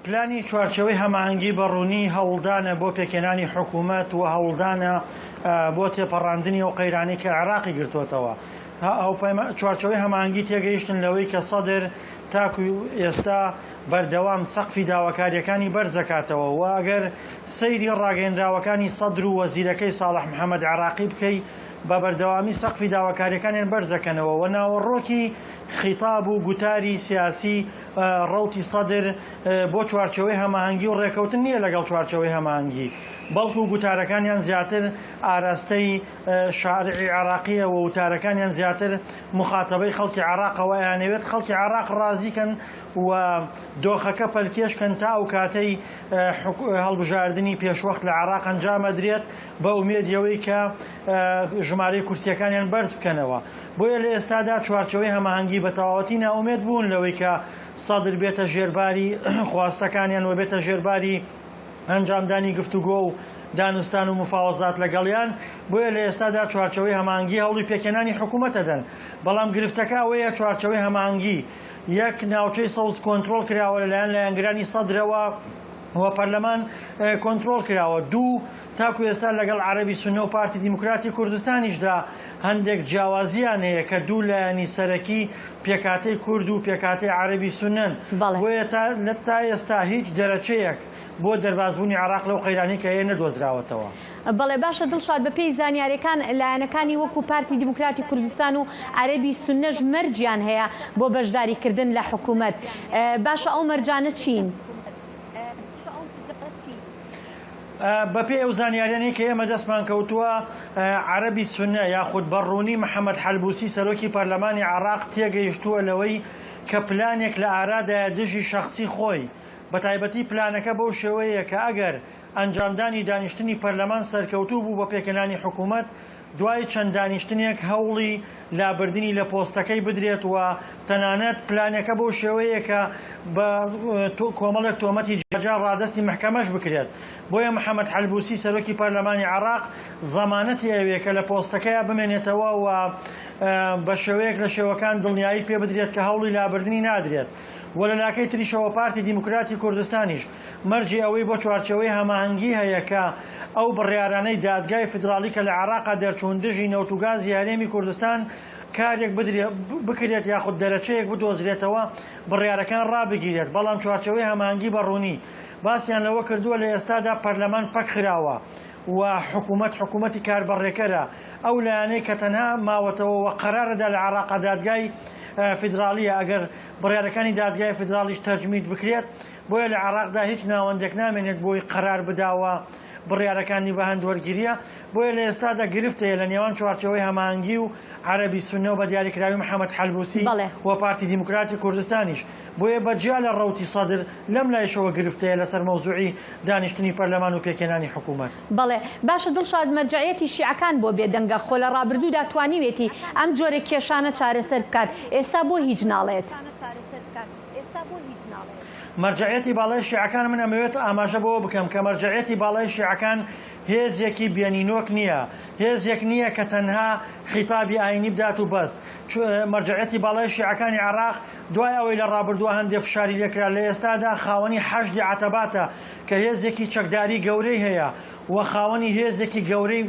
پلانی چوارچێوەی هەماهەنگی بە ڕوونی هەوڵدانە بۆ پێکهێنانی حکوومەت و هەوڵدانە بۆ تێپەڕاندنی ئەو قەیرانەی کە عێراقی گرتووەتەوە. چوارچێوەی هەماهەنگی تێگەیشتن لەوەی کە سەدر تاکو ئێستا بەردەوام سەقفی داواکارییەکانی بەرزەکاتەوە و ئەگەر سەیری ڕاگەیەنراوەکانی سەدر و وەزیرەکەی ساڵح محەمەد عێراقی بکەی. بە بەردەوامی سەقفی داواکاریەکانیان بەرزەکەنەوە و ناوەڕۆکی خیتاب و گوتاری سیاسی ڕەوتی سەدر بۆ چوارچێوەی هەماهەنگی و ڕێکەوتن نییە لەگەڵ چوارچێوەی هەماهەنگی، بەڵکو گوتارەکانیان زیاتر ئاراستەی شارعی عێراقییە و وتارەکانیان زیاتر موخاتەبەی خەڵکی عێراقە و ئەیانەوێت خەڵکی عێراق ڕازی کەن و دۆخەکە پەلکێش کەن تا ئەو کاتەی هەڵبژاردنی پێشوەخت لە عێراق ئەنجام ئەدرێت بە ئومێدی ئەوەی کە ژمارەی کورسییەکانیان بەرز بکەنەوە. بۆیە لە ئێستادا چوارچێوەی هەماهەنگی بە تەواوەتی نائومێد بوون لەوەی کە سەدر بێتە ژێرباری خواستەکانیان و بێتە ژێرباری ئەنجامدانی گفتوگۆ و دانوستان و مفاوەزات لەگەڵیان، بۆیە لە ئێستادا چوارچێوەی هەماهەنگی هەوڵی پێکهێنانی حکومەت ئەدەن، بەڵام گرفتەکە ئەوەیە چوارچێوەی هەماهەنگی یەک ناوچەی سەوز کۆنترۆڵ کراوە لەلایەن لایەنگرانی سەدرەوە و پەرلەمان کۆنترۆڵ کراوە، دوو تاکو ئێستا لەگەڵ عەرەبی سوننە و پارتی دیموکراتی کوردستانیشدا هەندێک جیاوازییان هەیە کە دوو لایەنی سەرەکی پێکهاتەی کورد و پێکهاتەی عەرەبی سوننەن، بۆیە تا ئێستا هیچ دەرەچەیەک بۆ دەربازبوونی عێراق لەو قەیرانەی کە هەیە نەدۆزراوەتەوە. بەڵێ باشە دڵشاد بەپێی زانیاریەکان لایەنەکانی وەکو پارتی دیموکراتی کوردستان و عەرەبی سوننەش مەرجیان هەیە بۆ بەشداری کردن لە حکومەت باشە ئەو مەرجانە چین؟ بەپێی ئەو زانیاریانەی کە ئێمە دەستمان کەوتووە، عەرەبی سوننە یاخود بە ڕوونی محەمەد حەلبوسی سەرۆکی پەرلەمانی عێراق تێگەیشتووە لەوەی کە پلانێک لە ئارادایە دژی شەخسی خۆی، بەتایبەتی پلانەکە بەو شێوەیە کە ئەگەر ئەنجامدانی دانیشتنی پەرلەمان سەرکەوتوو بوو بە پێکهێنانی حکوومەت، دوای چەند دانیشتنێک هەوڵی لابردنی لە پۆستەکەی بدرێت و تەنانەت پلانەکە بەو شێوەیە کە بە کۆمەڵێک تۆمەتی جیاجیا ڕادەستی مەحکەمەش بکرێت. بۆیە محەمەد حەلبوسی سەرۆکی پەرلەمانی عێراق زەمانەتی ئەوێ کە لە پۆستەکەیا بمێنێتەوە و بە شێوەیەک لە شێوەکان دڵنیایی پێ بدرێت کە هەوڵی لابردنی نادرێت و لە لاکەی تریشەوە پارتی دیموکراتی کوردستانیش مەرجی ئەوەی بۆ چوارچێوەی هەماهەنگی هەیە کە ئەو بڕیارانەی دادگای فیدراڵی کە لە عێراقا دەرچوون دژی نەوت و گازی هەرێمی کوردستان کارێک بکرێت یاخود دەرەچەیەک بدۆزرێتەوە بڕیارەکان ڕابگیرێت، بەڵام چوارچێوەی هەماهەنگی بە ڕوونی باسیان لەوە کردووە لە ئێستادا پەرلەمان پەکخراوە و حکومەت حکومەتی کاربەڕێکەرە ئەو لایەنەی کە تەنها ماوەتەوە و قەرارەدا لە عێراقا دادگای فیدراڵیە ئەگەر بڕیارەکانی دادگای فیدراڵیش تەجمید بکرێت بۆیە لە عێراقدا هیچ ناوەندێک نامێنێت بۆی قەرار بدا و بڕیارەکانی بە هەند وەرگیریە، بۆیە لە ئێستادا گرفت هەیە لە نێوان چوارچێوەی هەماهەنگی و عەرەبی سوننە و بە دیاریکراوی محەمەد حەلبوسی و پارتی دیموکراتی کوردستانیش، بۆیە بە جیا لە ڕەوتی سەدر لەم لایشەوە گرفت هەیە لەسەر مەوزوعی دانیشتنی پەرلەمان و پێکهێنانی حکوومەت. بەڵێ باشە دڵشاد مەرجەعیەتی شیعەکان بۆ بێدەنگە خۆ لە ڕابردوودا توانیوێتی ئەم جۆرە کێشانە چارەسەر بکات ئێستا بۆ هیچ ناڵێت؟ مەرجەعیەتی باڵای شیعەکان من ئەمەوێت ئاماژە بەوە بکەم کە مەرجەعیەتی باڵای شیعەکان هێزێکی بێنینۆک نییە، هێزێک نییە کە تەنها خیتابی ئاینی بدات و بەس. مەرجەعیەتی باڵای شیعەکانی عێراق دوای ئەوەی لە ڕابردووە هەندێ فشاری لێکرا لە ئێستادا خاوەنی حەشدی عەتەباتە کە هێزێکی چەکداری گەورەی هەیە و خاوەنی هێزێکی گەورەی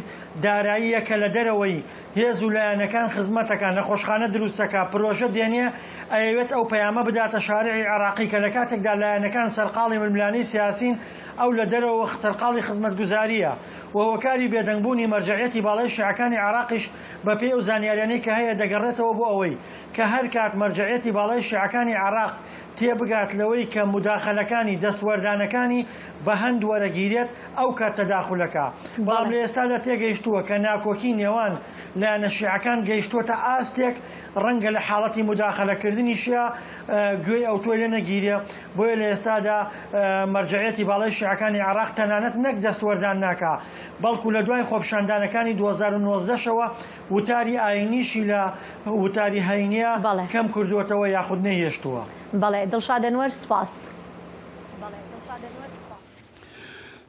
داراییە کە لە دەرەوەی هێز و لایەنەکان خزمەتەکا، نەخۆشخانە دروستەکا، پرۆژە دێنێ، ئەیەوێت ئەو پەیامە بداتە شارعی عێراقی کە لە کاتێکدا لایەنەکان سەرقاڵی ململانێی سیاسین، ئەو لە دەرەوە سەرقاڵی خزمەتگوزارییە و هۆکاری بێدەنگبوونی مەرجەعیەتی باڵای شیعەکانی عێراقیش بەپێی ئەو زانیاریانەی کە هەیە دەگەڕێتەوە بۆ ئەوەی کە هەرکات مەرجەعیەتی باڵای شیعەکانی عێراق تێبگات لەوەی کە موداخەلەکانی، دەستوەردانەکانی، بە هەند وەرەگیرێت ئەو کات تەداخولەکا. بەڵام لە ئێستادا تێگەیشتووە کە ناکۆکی نێوان لایەنە شیعەکان گەیشتووەتە ئاستێک ڕەنگە لە حاڵەتی موداخەلەکردنیشیا گوێی ئەوتۆی لێ نەگیرێ، بۆیە لە ئێستادا مەرجەعیەتی باڵای شیعەکانی عێراق تەنانەت نەک دەستوەردان ناکا بەڵکو لە دوای خۆپیشاندانەکانی 2019 شەوە وتاری ئاینیشی لە وتاری هەینیا کەم کردووەتەوە یاخود نەیهێشتووە. بەڵێ دڵشاد ئەنوەر سوپاس.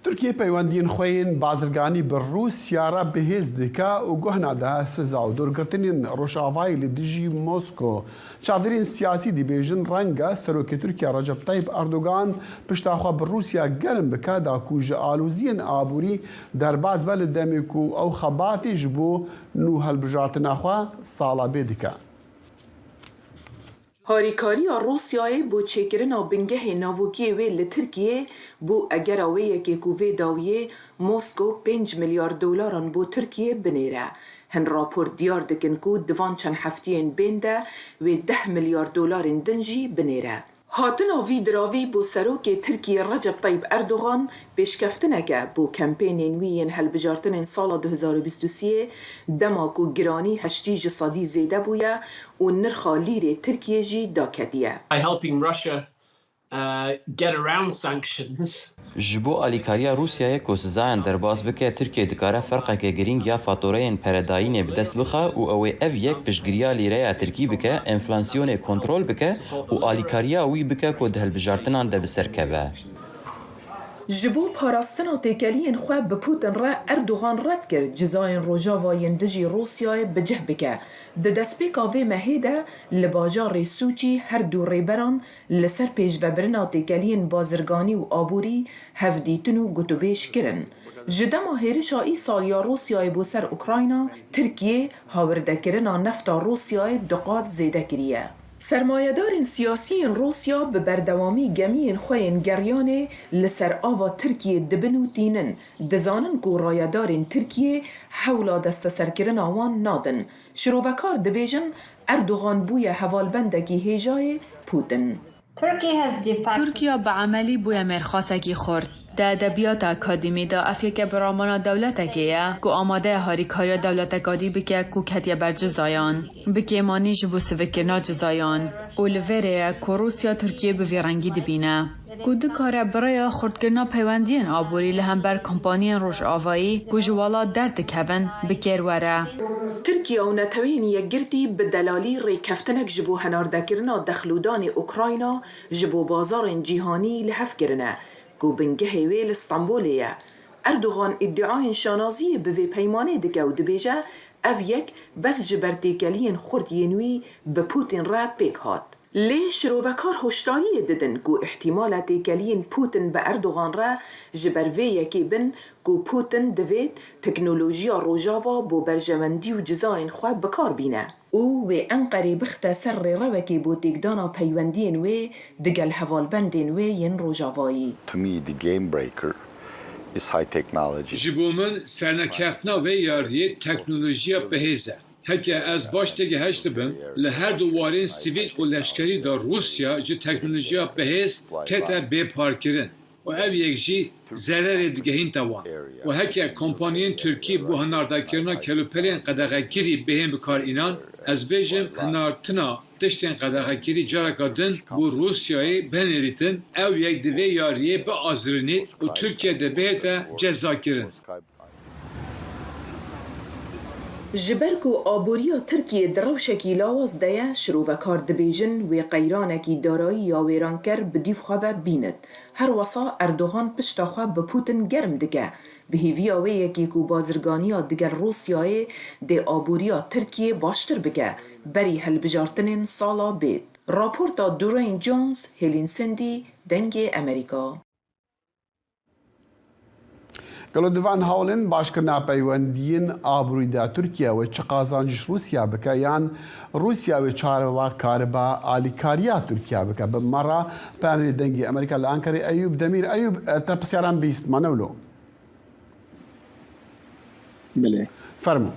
تورکیە پەیوەندیên xwe yên bazirganî bi Rûsya re bihêz dike û guh nade siza û dûrgirtinên Rojavayê li dijî Mosko. Çavdêrên siyasî dibêjin reng e Serokê Tirkiye Recep Tayyip Erdogan pişta xwe bi Rûsya germ bike da ku ji aloziyên aborî derbas be li demê ku ew xebatê ji bo nû hilbijartina xwe sala bê dike. Harîkariya Rûsyayê bo çêkirina bingehê navokiyê wê li Tirkiyê bû egera wê yekê ku vê dawiyê Moskow pênc milyar dolaran bo Tirkiyê binêre. Hin raport diyar dikin ku di van çend hefteyên bên de wê deh milyar dolarên din jî binêre. Hatina vî diravî bo Serokê Tirkiyê Recep Tayyip Erdogan pêşkeftinek e bo kempênên wî yên hilbijartinên sala 2023 dema ku giranî heştî ji sedî zêde bûye û nirxa lîrê Tirkiyê jî daketiye. By helping Russia get around sanctions. Ji bo alîkariya Rûsyayê ku sizayan derbas bike, Tirkiye dikare ferqeke girîng ya fatoreyên peredayînê bi dest bixe û ew ê ev yek piştgiriya lîreya tirkî bike, enflasyonê kontrol bike û alîkariya wî bike ku di hilbijartinan de bi ser keve. Ji bo parastina têkeliyên xwe bi Putin re Erdogan red kir cizayên Rojava yên dijî Rûsyayê bi cih bike. Di destpêka vê mehê de li bajarê Sûçî her du rêberan Li ser pêşvebirina têkeliyên bazirganî û aborî hevdîtin û gotûbêj kirin. Ji dema hêrişa îsal ya Rûsyayê bo ser Ukrayna, Tirkiyê hawirdekirina nefta Rûsyayê du qat zêde kiriye. Sermayedarên siyasî yên Rûsya bi berdewamî gemiyên xwe yên geryanê li ser ava Tirkiyê dibin û tînin, dizanin ku rayedarên Tirkiyê hewla desteserkirina wan nadin. Şirovekar dibêjin Erdogan bûye hevalbendekî hêjayê Putin. Tirkiye bi emelî bûye mêrxasekî xurt. Di edebiyata akademî de ev yeke bi ramana dewletekê ye ku amade ye harîkariya dewleteka dî bike ku ketiye ber cizayan. Bi kêmanî ji bo sivikkirina cizayan. Û li vê rê ye ku Rûsya Tirkiyê bi vî rengî dibîne. Ku dikare bi rêya xurtkirina peywendiyên aborî li hember kompaniyên rojavayî ku ji welat derdikevin, bi kêr were. Tirkiye û Neteweyên Yekgirtî bi delalî rêkeftinek ji bo henardekirina dexlûdanê Ukrayna ji bo bazarên cîhanî li hev kirine ku bingehê wê li Stenbolê ye. Erdogan îdiayên şanaziyê bi vê peymanê dike û dibêje ev yek bes ji ber têkeliyên xurt yên wî bi Putin re pêk hat. Lê şirovekar hoşdariyê didin ku îhtîmala têkeliyên Putin bi Erdogan re ji ber vê yekê bin ku Putin divêt teknolojiya Rojava bo berjewendî û cizayên xwe bikar bîne û wê Enqerê bixite ser rêrewekê bo têkdana peywendiyên wê digel hevalbendên wê yên Rojavayî. To me the game breaker is high technology. Ji bo min sernekeftina vê yariyê teknolojiya bihêz e. Heke ez baş têgihiştibim, li her du warên sivîl û leşkerî de Rûsya ji teknolojiya bihêz tête bêparkirin û ev yek jî zererê digehînte wan. Û heke kompaniyên Tirkî bo hinardekirina kelûpelên qedexekirî bihên bikarînan, ez bêjim hinartina tiştên qedexekirî careka din bo Rûsyayê binêrîtin, ew yek divê yariyê biazirinît û Tirkiye dê bihête cezakirin. Ji ber ku aboriya Tirkiyê di rewşekî lawaz de ye, şirovekar dibêjin wê qeyranekî darayî ya wêranker bi dîv xwe ve bînit. Her wesa Erdogan pişta xwe bi Putin germ dike. Bi hêviya wê yekê ku bazirganiya digel Rûsyayê dê aboriya Tirkiyê baştir bike, berî hilbijartinên sala bêt. Raporta Durain Jones, Hêlîn Sindî, Dengê Amerîka. Gelo di van hewlên başkirina peywendiyên aborî de Tirkiye wê çi qazanc ji Rûsya bike yan Rûsya wê çawa karibe alîkariya Tirkiye bike? Bi me re peyamnêrê Dengê Amerîka li Enqerê Eyûb Demîr. Eyûb te pirsiyaran bihîst ma ne wilo? Belê. Fermo.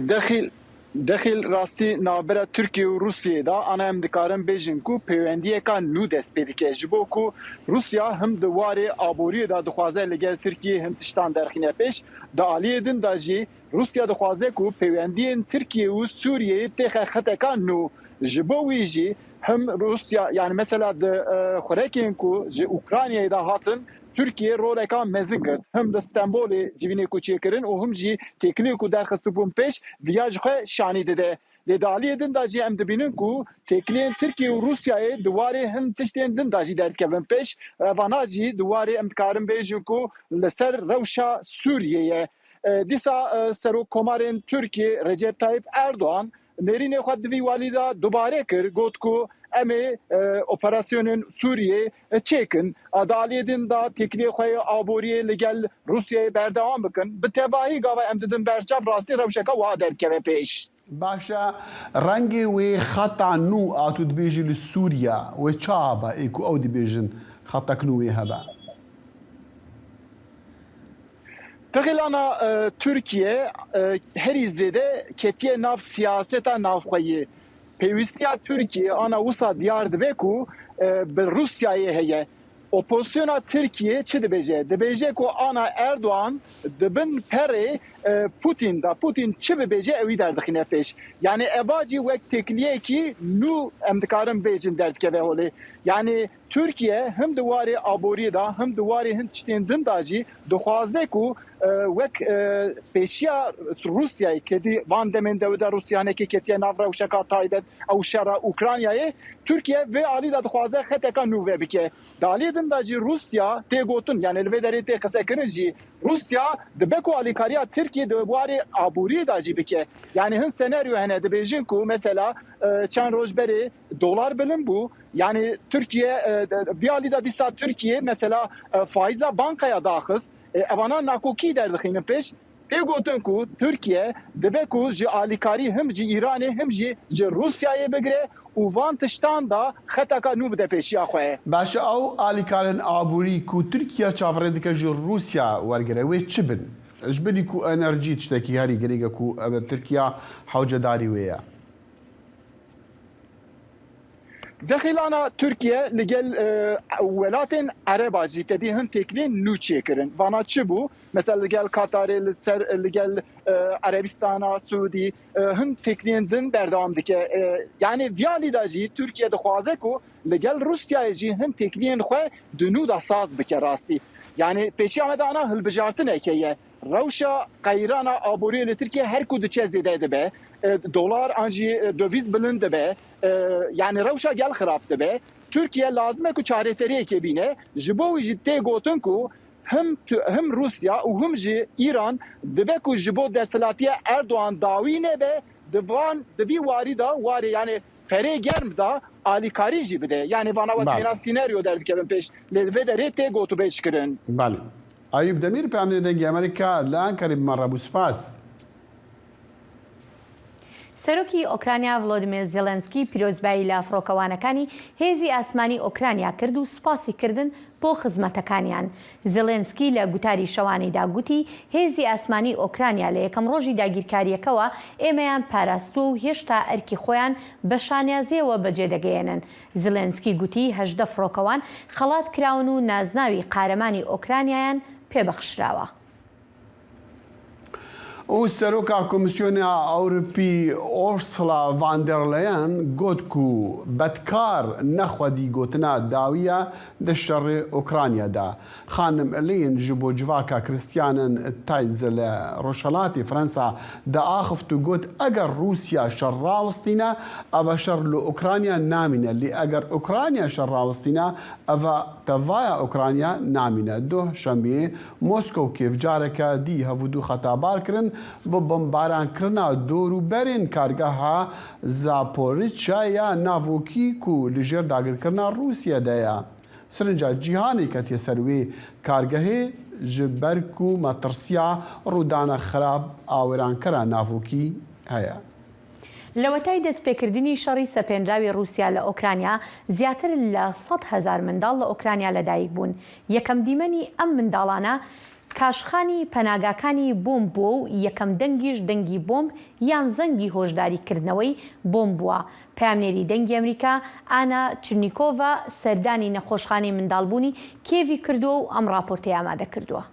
Dexîl Dexîl rastî navbera Tirkiye û Rûsyayê de ana em dikarin bêjin ku pêwendiyeka nû dest pê dike. Ji bo ku Rûsya him di warê aboriyê de dixwaze li gel Tirkiyê hin tiştan derxîne pêş, di aliyê din de jî Rûsya dixwaze ku pêwendiyên Tirkiye û Sûriyeyê têxe xeteka nû. Ji bo wî jî him Rûsya yanî mesela di xurekên ku ji Ukraynayê de hatin Tirkiye roleka mezin girt. Him li Stenbolê civînê ku çêkirin û him jî têkiliyê ku derxistibûn pêş viya ji xwe şanî dide. Lê di aliyê din de jî em dibînin ku têkiliyên Tirkiye û Rûsyayê di warê hin tiştên din de jî derdikevin pêş. Vana jî di warê em dikarin bêjin ku li ser rewşa Sûriyê ye. Dîsa Serokkomarên Tirkiyê Recep Tayyip Erdogan Nêrînê xwe di vî walî de dubare kir, got ku em ê operasyonên Sûriyê çêkin. Di aliyê din de têkiliyê xwe yê aboriyê li gel Rûsyayê berdewam bikin. Bi tevahî gava em didin ber çav rastî rewşeke wiha derdikeve pêş. Baş e, rengê wê xeta nû a tu dibêjî li Sûriye wê çawa be ê ku ew dibêjin xetek nû wê hebe? Dexîlana Tirkiye herî zêde ketiye nav siyaseta navxweyî. Pêwîstiya Tirkiye ana wisa diyar dibe ku bi Rûsyayê heye. Opozisyona Tirkiye çi dibêje? Dibêje ku ana Erdogan di bin perê Pûtîn de, Pûtîn çi bibêje ewî derdixîne pêş. Yanî eva jî wek têkiliyekî nû em dikarin bêjin derdikeve holê. Yanî Tirkiye him di warê aboriyê de him di warê hin tiştên din de jî dixwaze ku wek pêşiya Rûsyayê kedî van demên dewî de Rûsya hinekê ketiye nav rewşeka taybet ew şera Ukraynayê. Tirkiye vê alî de dixwaze xeteka nû vebike. Di aliyê din de jî Rûsya tê gotin yanî li vê derê tê qisekirin jî Rûsya dibe ku alîkariya Tirkiyê di warê aboriyê de jî bike. Yanî hin senaryo hene dibêjin ku mesela çend roj berê dolar bilind bû Yanî Tirkiye vî alî de dîsa Tirkiye mesela faîza bankaya daxist evana nakokî derdixînin pêş. Tê gotin ku Tirkiye dibe ku ji alîkarî him ji Îranê him jî ji Rûsyayê bigire û van tiştan de xeteka nû bide pêşiya xwe. Baş e ew alîkarên aborî ku Tirkiye çaverê dike ji Rûsya wergire wê çi bin? Ji bilî ku enerjî tiştekî herî girîng e ku Tirkiye hewcedarî wê ye. Dexîlana Tirkiye li gel welatên Ereba jî tedî hin têkiliyên nû çêkirin. Vana çi bû? Mesela li gel Katarê li ser li gel Erebistana Siûdî hin têkiliyên din berdewam dike. Yanî vî alî de jî Tirkiye dixwaze ku li gel Rûsyayê jî hin têkiliyên xwe di nû de saz bike rastî. Yanî pêşiya me de ana hilbijartineke ye. Rewşa qeyrana aboriyê li Tirkiye her ku diçe zêde dibe. Dolar an jî dovîz bilind dibe. Yanî rewşa gel xirab dibe. Tirkiye lazim e ku çareseriyekê bîne. Ji bo wî jî tê gotin ku him him Rûsya û him jî Îran dibe ku ji bo desthilatiya Erdogan dawî nebe di van di vî warî de warê yanî perê germ de alîkarî jî bide. Yanî vana wek mîna sîneryo derdikevin pêş. Lê li vê derê tê gotûbêjkirin. Belê. Ayûp Demîr, Peyamnêrê Dengê Amerîka li Enqerê bi me re bû. Spas. سەرۆکی ئۆکرانیا ڤلۆدیمێر زێلێنسکی پیرۆزبایی لە فڕۆکەوانەکانی هێزی ئاسمانی ئۆکرانیا کرد و سوپاسی کردن بۆ خزمەتەکانیان. زێلێنسکی لە گوتاری شەوانەیدا گوتی، هێزی ئاسمانی ئۆکرانیا لە یەکەم ڕۆژی داگیرکارییەکەوە ئێمەیان پاراستووە و هێشتا ئەرکی خۆیان بە شانازییەوە بەجێدەگەیەنن. زیلێنسکی گوتی 18 فڕۆکەوان خەڵات کراون و نازناوی قارەمانی ئۆکرانیایان پێبەخشراوە. و سەرۆکا کۆمیسیۆنا ئەوروپی ئۆرسڵا ڤان دێر لەیەن گوت کو بەدکار نە خودی گوتنا داویە د شەڕێ ئۆکرانیا دا. خانم لین ji bo civaka Krîstiyanên Tayz li rojhilatê Frensa diaxift û got, Eger Rûsya şer rawestîne, eva şer li Ukrayna namîne, lê eger Ukrayna şer rawestîne, eva tevaya Ukrayna namîne. Doh şembiyê Moskow û Kiev careke dî hevûdû xetabar kirin bi bombarankirina dor û berên kargeha Zaporizhzhia ya navokî ku li jêr dagirkirina Rûsye de ye. Sirinca cîhanê ketiye ser wê kargehê ji ber ku metirsiya rûdana xirab a wêrankera navokî heye. لەوەتای دەستپێکردنی شەڕی سەپێنراوی ڕووسیا لە ئۆکرانیا، زیاتر لە 100,000 منداڵ لە ئۆکرانیا لەدایکبوون. یەکەم دیمەنی ئەم منداڵانە کاشخانی پەناگاکانی بۆمب بووە و یەکەم دەنگیش دەنگی بۆمب یان زەنگی هۆشداریکردنەوەی بۆمب بووە. پەیامنێری دەنگی ئەمریکا، ئانا چرنیکۆڤا سەردانی نەخۆشخانەی منداڵبوونی کیێڤی کردووە و ئەم ڕاپۆرتەی ئامادە کردووە.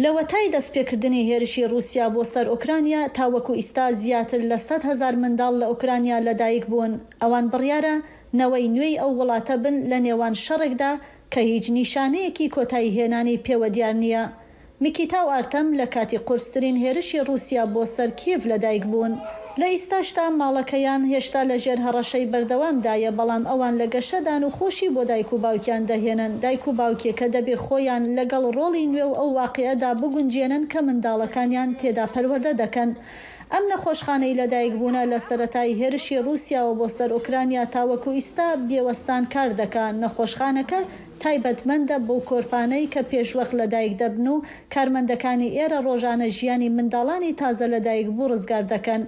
لەوەتای دەستپێکردنی هێرشی ڕووسیا بۆ سەر ئۆکرانیا تاوەکو ئیستا زیاتر لە 100,000 منداڵ لە ئۆکرانیا لەدایک بوون، ئەوان بڕیارە نەوەی نوێی ئەو وڵاتە بن لە نێوان شەڕێکدا کە هیچ نیشانەیەکی کۆتاییهێنانی پێوە دیار نییە. میکیتا و ئارتەم لە کاتی قورسترین هێرشی ڕووسیا بۆ سەر کیێڤ لەدایک بوون. لە ئیستاشدا ماڵەکەیان هێشتا لە ژێر هەڕەشەی بەردەوامدایە، بەڵام ئەوان لە گەشەدان و خۆشی بۆ دایک و باوکیان دەهێنن، دایک و باوکێک کە دەبێ خۆیان لەگەڵ ڕۆڵی نوێ و ئەو واقیعەدا بگونجێنن کە منداڵەکانیان تێدا پەروەردە دەکەن. ئەم نەخۆشخانەی لەدایکبوونە لە سەرەتای هێرشی ڕووسیاوە بۆ سەر ئۆکرانیا تاوەکو ئیستا بێوەستان کار دەکا، نەخۆشخانەکە تایبەتمەندە بەو کۆرپانەی کە پێشوەخت لەدایک دەبن و کارمەندەکانی ئێرە ڕۆژانە ژیانی منداڵانی تازە لەدایکبوو ڕزگار دەکەن.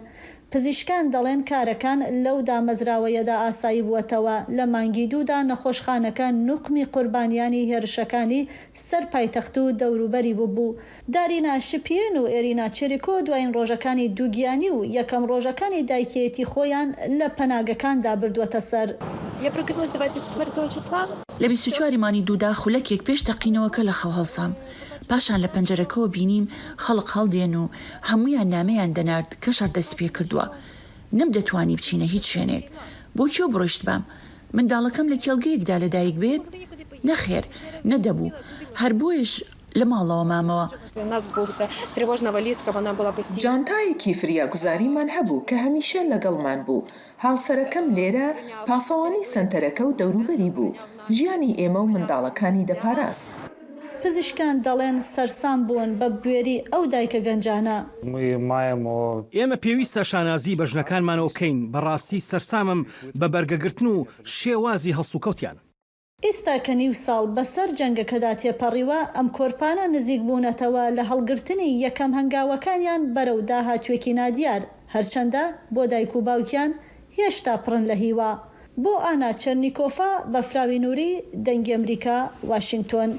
پزیشکان دەڵێن کارەکان لەو دامەزراوەیەدا ئاسایی بووەتەوە، لە مانگی دوودا نەخۆشخانەکە نوقمی قوربانیانی هێرشەکانی سەر پایتەخت و دەوروبەری بووبوو. دارینا شپیێن و ئێرینا چێریکۆ دوایین ڕۆژەکانی دووگیانی و یەکەم ڕۆژەکانی دایکیێتی خۆیان لە پەناگەکاندا بردووەتە سەر. لە 24 ی مانگی دوودا خولەکێک پێش تەقینەوەکە لە خەو هەڵسام. پاشان لە پەنجەرەکەوە بینیم خەڵک هەڵدێن و هەموویان نامەیان دەنارد کە شەڕ دەستیپێکردووە. نەمدەتوانی بچینە هیچ شوێنێک. بۆ کوێ بڕۆیشتبام؟ منداڵەکەم لە کێڵگەیەکدا لەدایک بێت؟ نەخێر، نەدەبوو. هەر بۆیەش لە ماڵەوە مامەوە. جانتایەکی فریاگوزاریمان هەبوو کە هەمیشە لەگەڵمان بوو. هاوسەرەکەم لێرە پاسەوانی سەنتەرەکە و دەوروبەری بوو. ژیانی ئێمە و منداڵەکانی دەپاراست. پزیشکان دەڵێن سەرسام بوون بە بوێری ئەو دایکە گەنجانە. ئێمە پێویستە شانازی بە ژنەکانمانەوە بکەین، بەڕاستی سەرسامم بە بەرگەگرتن و شێوازی هەڵسوکەوتیان. ئیستا کە نیو ساڵ بەسەر جەنگەکەدا تێپەڕیوە، ئەم کۆرپانە نزیک بوونەتەوە لە هەڵگرتنی یەکەم هەنگاوەکانیان بەرەو داهاتووێکی نادیار، هەرچەندە بۆ دایک و باوکیان هێشتا پڕن لە هیوا. بۆ ئانا چێرنیکۆفا، بەفراوی نوری، دەنگی ئەمریکا، واشینگتۆن.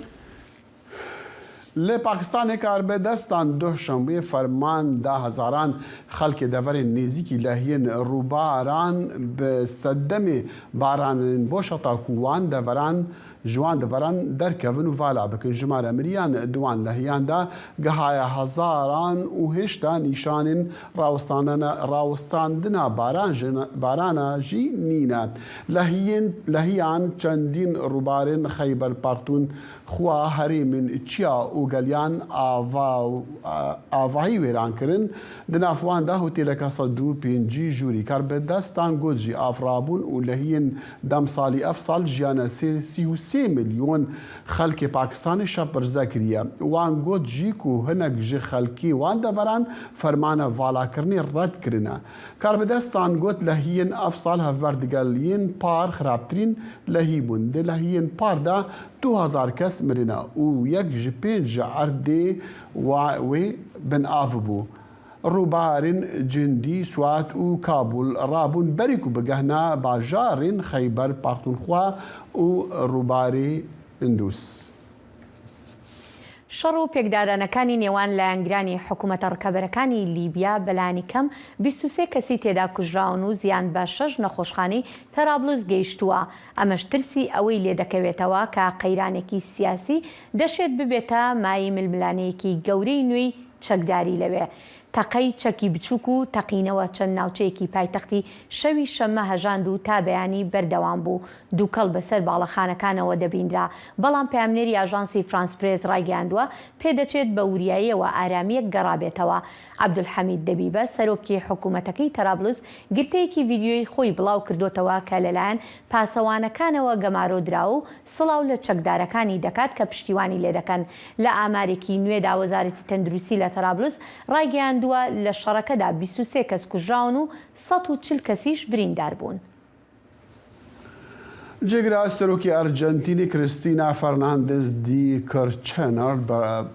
لە پاکستانێ کاربەدەستان دوه شەمبوێ فەرمان دا هەزاران خەلکێ دەڤەرێن نێزیکی لەهیێن ڕووباران bi sedemê baranên bo şeta ku wan deveran ji wan deveran derkevin û vala bikin. Jimara miriyan di wan lehiyan de gihaye hezaran û hêşta nîşanên rawestandina barana jî nîne. Lehiyên lehiyan çendîn rûbarên Xeyber Paxtûnxwa herêmên çiya û geliyan avahî wêran kirin. Di nav wan de hotêleke 150 jûrî karbidestan got jî av rabûn û lehiyên demsalî ev sal jiyana 33 milyon xelkê Pakistanê şepirze kiriye. Wan got jî ku hinek ji xelkê wan deveran fermana valakirinê red kirine. Karbidestan got lehiyên ev sal hevber digel yên par xirabtirîn lehî bûn. Di lehiyên par de 2000 kes mirine û yek ji pênc ji erdê wê bin av bû. Rûbarên Cindî, Swat û Kabûl rabûn berî ku bigehne bajarên Xeyber Paxtûnxwa û rûbarê Îndûs. شەڕ و پێکدادانەکانی نێوان لایەنگرانی حکومەتە ڕکەبەرەکانی لیبیا بەلانی کەم 23 کەسی تێدا کوژراون و زیان بە شەش نەخۆشخانەی تەرابلوس گەیشتووە، ئەمەش ترسی ئەوەی لێدەکەوێتەوە کە قەیرانێکی سیاسی دەشێت ببێتە مایەی ململانێیەکی گەورەی نوێی چەکداری لەوێ. تەقەی چەکی بچووک و تەقینەوە چەند ناوچەیەکی پایتەختی شەوی شەممە هەژاند و تا بەیانی بەردەوام بوو، دووکەڵ بەسەر باڵەخانەکانەوە دەبینرا، بەڵام پەیامنێری ئاژانسی فرانس پرێس ڕایگەیاندووە، پێدەچێت بە وریاییەوە ئارامییەک گەڕابێتەوە. عەبدولحەمید دەبیبە، سەرۆکی حکومەتەکەی تەرابلس گرتەیەکی ڤیدیۆیی خۆی بڵاوکردۆتەوە کە لەلایەن پاسەوانەکانەوە گەمارۆ دراوە و سڵاو لە چەکدارەکانی دەکات کە پشتیوانی لێدەکەن. لە ئامارێکی نوێدا وەزارەتی تەندروستی لە تەرابلس ڕایگەیاندووە، لە شەڕەکەدا 23 کەس کوژراون و 140 کەسیش بریندار بوون. جێگرە سەرۆکی ئەرجەنتینی کریستینا فەرناندز دی کرچنەر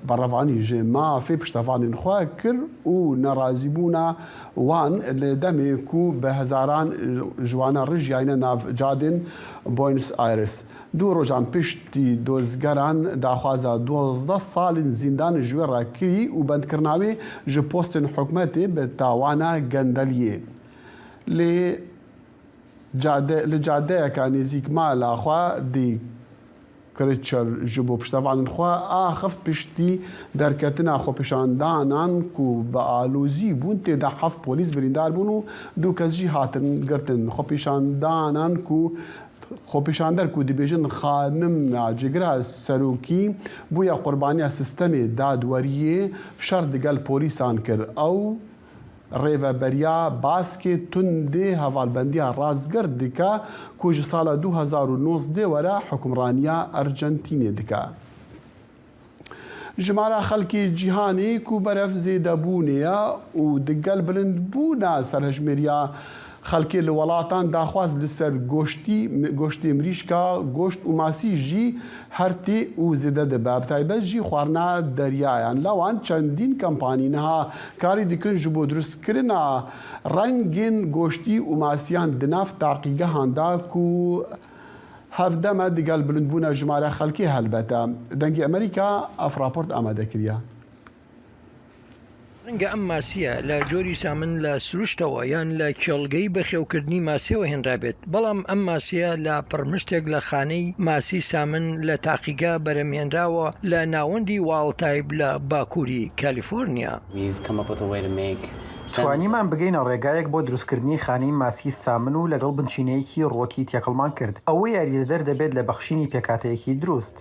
بەڕەڤانی ژێ مافێ پشتەڤانین خوە کرد و نەڕازیبوونا وان لە دەمێ کو بە هەزاران ژوانە ڕژیاینە ناڤ جادێن بۆینس ئایرس. دوو ڕۆژان پشتی دۆزگەران داخوازا 12 ساڵین زیندان ژ وێ ڕە کری و بەندکرنا وێ ژ پۆستێن حکومەتێ بە تاوانە گەندەلیێ لێ لە جادەیەکا نێزیک مالا خوە دی کرچەر ژ بۆ پشتەڤانن خوە ئاخفت پشتی دەرکەتنا خۆپیشاندانان کو بە ئالۆزی بوون تێدا حەفت پۆلیس بریندار بوون و دوو کەس ژی هاتن گرتن خۆپیشاندانان کو خۆپیشاندەر کو دبێژن خانم جێگرا سەرۆکی بوویە قوربانیا سیستەمێ دادوەریێ شەڕ دگەل پۆلیسان کرد ئەو ڕێڤەبەریا باسکێ توندێ هەڤالبەندیا ڕاستگەر دکە کو ژ ساڵا 2019 وەرە حوکمڕانیا ئەرجەنتینێ دکە. ژمارە خەلکی جیهانێ کو بەرەڤ زێدەبوونێیە و دگەل بلندبوونا سەرهەژمێریا خەلکێ لە وەڵاتان داخواز li ser goştî goştê mirîşka، goşt û masî jî her tê û zêde dibe. Bi taybet jî xwarina deryayan. Lewan çendîn kampanî niha karî dikin ji bo dirustkirina rengên goştî û masiyan di nav taqîgehan de ku hevdem e digel bilindbûna jimare xelkê helbete. Dengê Amerîka ev raport amade kiriye. ڕەنگە ئەم ماسییە لە جۆری سامن لە سروشتەوە یان لە کێڵگەی بەخێوکردنی ماسییەوە هێنرابێت، بەڵام ئەم ماسییە لە پڕمشتێک لە خانەی ماسی سامن لە تاقیگە بەرهەمهێنراوە لە ناوەندی وایڵد تایپ لە باکووری کالیفۆرنیا. توانیمان بگەینە ڕێگایەک بۆ دروستکردنی خانەی ماسی سامن و لەگەڵ بنچینەیەکی ڕووەکی تێکەڵمان کرد، ئەوە یاریدەدەر دەبێت لە بەخشینی پێکهاتەیەکی دروست.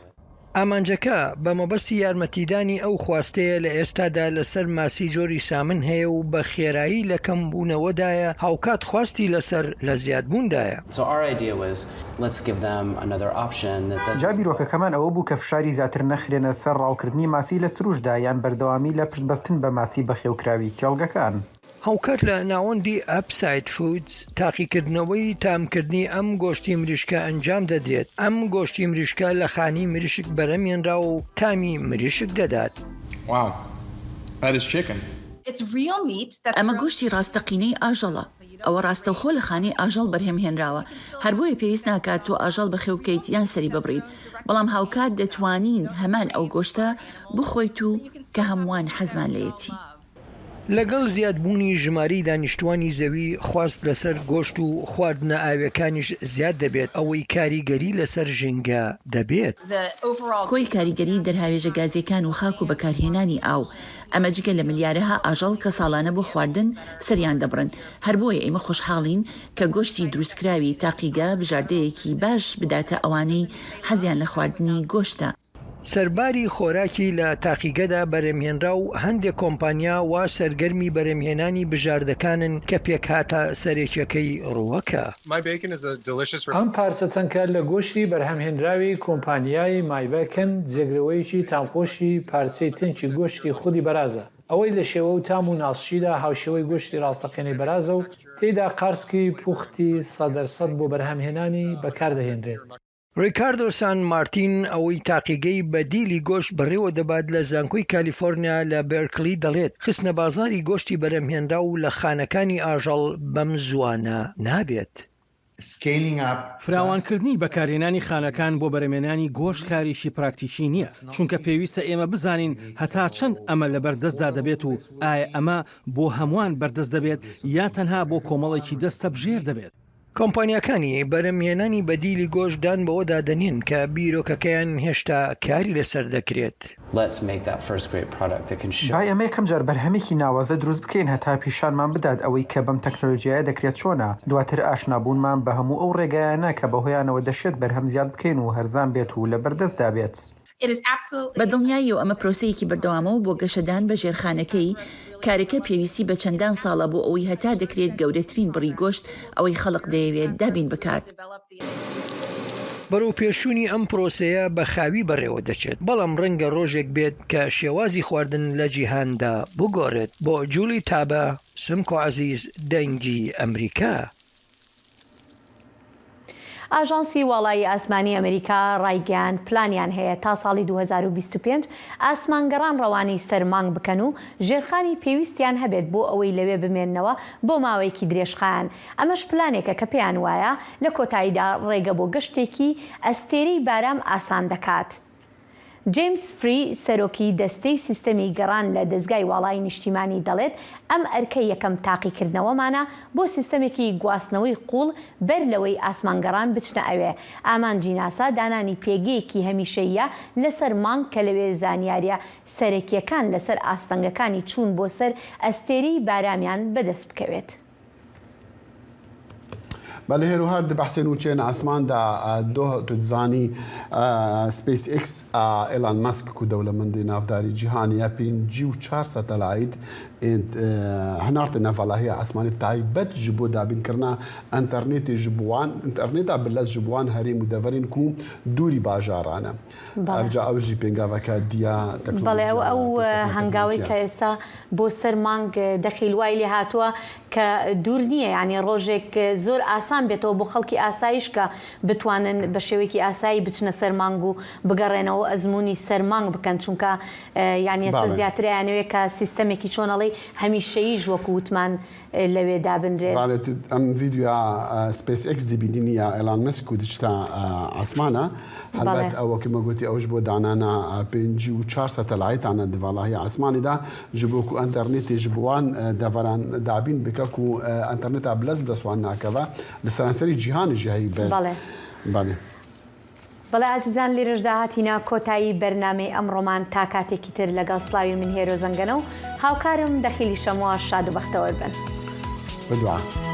ئامانجەکە بە مەبەستی یارمەتیدانی ئەو خواستەیە لە ئێستادا لەسەر ماسی جۆری سامن هەیە و بە خێرایی لە کەمبوونەوەدایە هاوکات خواستی لەسەر لە زیادبووندایە. جا بیرۆکەکەمان ئەوە بوو کە فشاری زیاتر نەخرێنە سەر ڕاوکردنی ماسی لە سروشتدا یان بەردەوامی لە پشتبەستن بە ماسی بەخێوکراوی کێڵگەکان. هاوکات لە ناوەندی ئەپساید فودز تاقیکردنەوەی تامکردنی ئەم گۆشتی مریشکە ئەنجام دەدرێت، ئەم گۆشتی مریشکە لە خانی مریشک بەرهەمهێنراوە و تامی مریشک دەدات. Wow. That is chicken. ئەمە گۆشتی ڕاستەقینەی ئاژەڵە. ئەوە ڕاستەوخۆ لە خانەی ئاژەڵ بەرهەم هێنراوە، هەر بۆیە پێویست ناکات تۆ ئاژەڵ بەخێو بکەیت یان سەری ببڕیت، بەڵام هاوکات دەتوانین هەمان ئەو گۆشتە بخۆیت و کە هەمووان حەزمان لێیەتی. لەگەڵ زیادبوونی ژمارەی دانیشتووانی زەوی، خواست لەسەر گۆشت و خواردنە ئاویەکانیش زیاد دەبێت، ئەوەی کاریگەری لەسەر ژینگە دەبێت. کۆی کاریگەری دەرهاوێژە گازیەکان و خاک و بەکارهێنانی ئاو، ئەمە جگە لە ملیارەها ئاژەڵ کە ساڵانە بۆ خواردن سەریان دەبڕن، هەر بۆیە ئێمە خۆشحاڵین کە گۆشتی دروستکراوی تاقیگە بژاردەیەکی باش بداتە ئەوانەی حەزیان لە خواردنی گۆشتە. سەرباری خۆراکی لە تاقیگەدا بەرهەمهێنراو، هەندێک کۆمپانیا وا سەرگەرمی بەرهەمهێنانی بژاردەکانن کە پێکهاتە سەرەکیەکەی ڕووەکە. ئەم پارچە تەنکە لە گۆشتی بەرهەمهێنراوی کۆمپانیای مایبەکن جێگرەوەیەکی تامخۆشی پارچەی تەنکی گۆشتی خودی بەرازە، ئەوەی لە شێوە و تام و ناسکیدا هاوشێوەی گۆشتی ڕاستەقینەی بەرازە و تێیدا قارچکی پوختی سەدەرسەد بۆ بەرهەمهێنانی بەکاردەهێنرێت. ڕیکاردۆ سان مارتین ئەوەی تاقیگەی بەدیلی گۆشت بەڕێوە دەبات لە زانکۆی کالیفۆرنیا لە بێرکلی دەڵێت، خستنە بازاڕی گۆشتی بەرهەمهێنراو لە خانەکانی ئاژەڵ بەم زووانە نابێت. فراوانکردنی بەکارهێنانی خانەکان بۆ بەرهەمهێنانی گۆشت کارێکی پراکتیکی نییە، چونکە پێویستە ئێمە بزانین هەتا چەند ئەمە لەبەردەستدا دەبێت و ئایا ئەمە بۆ هەمووان بەردەست دەبێت یان تەنها بۆ کۆمەڵێکی دەستەبژێر دەبێت. کۆمپانیاکانی بەرهەمهێنانی بەدیلی گۆشت دان بەوەدا دەنێن کە بیرۆکەکەیان هێشتا کاری لەسەر دەکرێت. با ئێمە یەکەم جار بەرهەمێکی ناوازە دروست بکەین هەتا پیشانمان بدات ئەوەی کە بەم تەکنەلۆجیایە دەکرێت چۆنە، دواتر ئاشنابوونمان بە هەموو ئەو ڕێگایانە کە بەهۆیانەوە دەشێت بەرهەم زیاد بکەین و هەرزان بێت و لەبەردەستدا بێت. بە دڵنیاییەوە ئەمە پرۆسەیەکی بەردەوامە و بۆ گەشەدان بە ژێرخانەکەی، کارەکە پێویستی بە چەندان ساڵە بۆ ئەوەی هەتا دەکرێت گەورەترین بڕی گۆشت ئەوەی خەڵک دەیەوێت دابین بکات. بەرەوپێشچوونی ئەم پرۆسەیە بە خاوی بەڕێوە دەچێت، بەڵام ڕەنگە ڕۆژێک بێت کە شێوازی خواردن لە جیهاندا بگۆڕێت. بۆ جولی تابە، سمکۆ عەزیز، دەنگی ئەمریکا. ئاژانسی واڵایی ئاسمانی ئەمریکا ڕایگەیاند، پلانیان هەیە تا ساڵی 2025 ئاسمانگەڕان ڕەوانەی سەر مانگ بکەن و ژێرخانی پێویستیان هەبێت بۆ ئەوەی لەوێ بمێننەوە بۆ ماوەیەکی درێژخایەن، ئەمەش پلانێکە کە پێیان وایە لە کۆتاییدا ڕێگە بۆ گەشتێکی ئەستێرەی بارام ئاسان دەکات. جەیمس فری، سەرۆکی دەستەی سیستەمی گەڕان لە دەزگای واڵایی نیشتیمانی دەڵێت، ئەم ئەرکە یەکەم تاقیکردنەوەمانە بۆ سیستەمێکی گواستنەوەی قووڵ بەر لەوەی ئاسمانگەڕان بچنە ئەوێ. ئامانجی ناسا دانانی پێگەیەکی هەمیشەییە لەسەر مانگ کە لەوێ زانیارییە سەرەکییەکان لەسەر ئاستەنگەکانی چوون بۆ سەر ئەستێرەی بارامیان بەدەست بکەوێت. بەلێ هێروهەر di behsê nûçeyên esman de doh tu dizanî Space X a Elon Musk ku dewlemendê navdarî cîhanê ye 54 satelayt Hinartina valahiya esmanî taybet ji bo dabînkirina înternetê ji bo wan, înterneta bi lez ji bo wan herêm û deverên ku dûrî bajaran e. Ev ca ew jî pêngaveke diya teknolojiya Belê ew ew hengawê ke êsta bo ser mang dexîl wayî lê hatiwe کە دوور نییە یانی ڕۆژێک زۆر ئاسان بێتەوە بۆ خەڵکی ئاسایش کە بتوانن بە شێوەیەکی ئاسایی بچنە سەر مانگ و بگەڕێنەوە و ئەزموونی سەر مانگ بکەن چونکە یانی ئێستا زیاتر ئەیانەوێ کە سیستەمێکی چۆن ئەڵێی هەمیشەییش وەکو وتمان لەوێ دابنرێت. باڵێ تو ئەم ڤیدیۆیا سپەیس ئێکس دیبینی یا ئێلان مەسک و دچتە عاسمانە هەلبەت ئەوە کە مە گۆتی ئەوش بۆ دانانا 54 سەتەلایتانە di valahiya esmanê de ji bo ku enternetê ji bo wan deveran dabîn bike ku enterneta bi lez bi dest wan nakeve li seranserî cîhanê jî heyî be. Belê. بەڵێ ئازیزان لێرەشدا هاتینە کۆتایی بەرنامەی ئەمڕۆمان تا کاتێکی تر لەگەڵ سڵاوی من هێرۆ زەنگەنە و هاوکارم دەخیلی شەمۆ شاد و بەختەوەر بن. بە دوعا.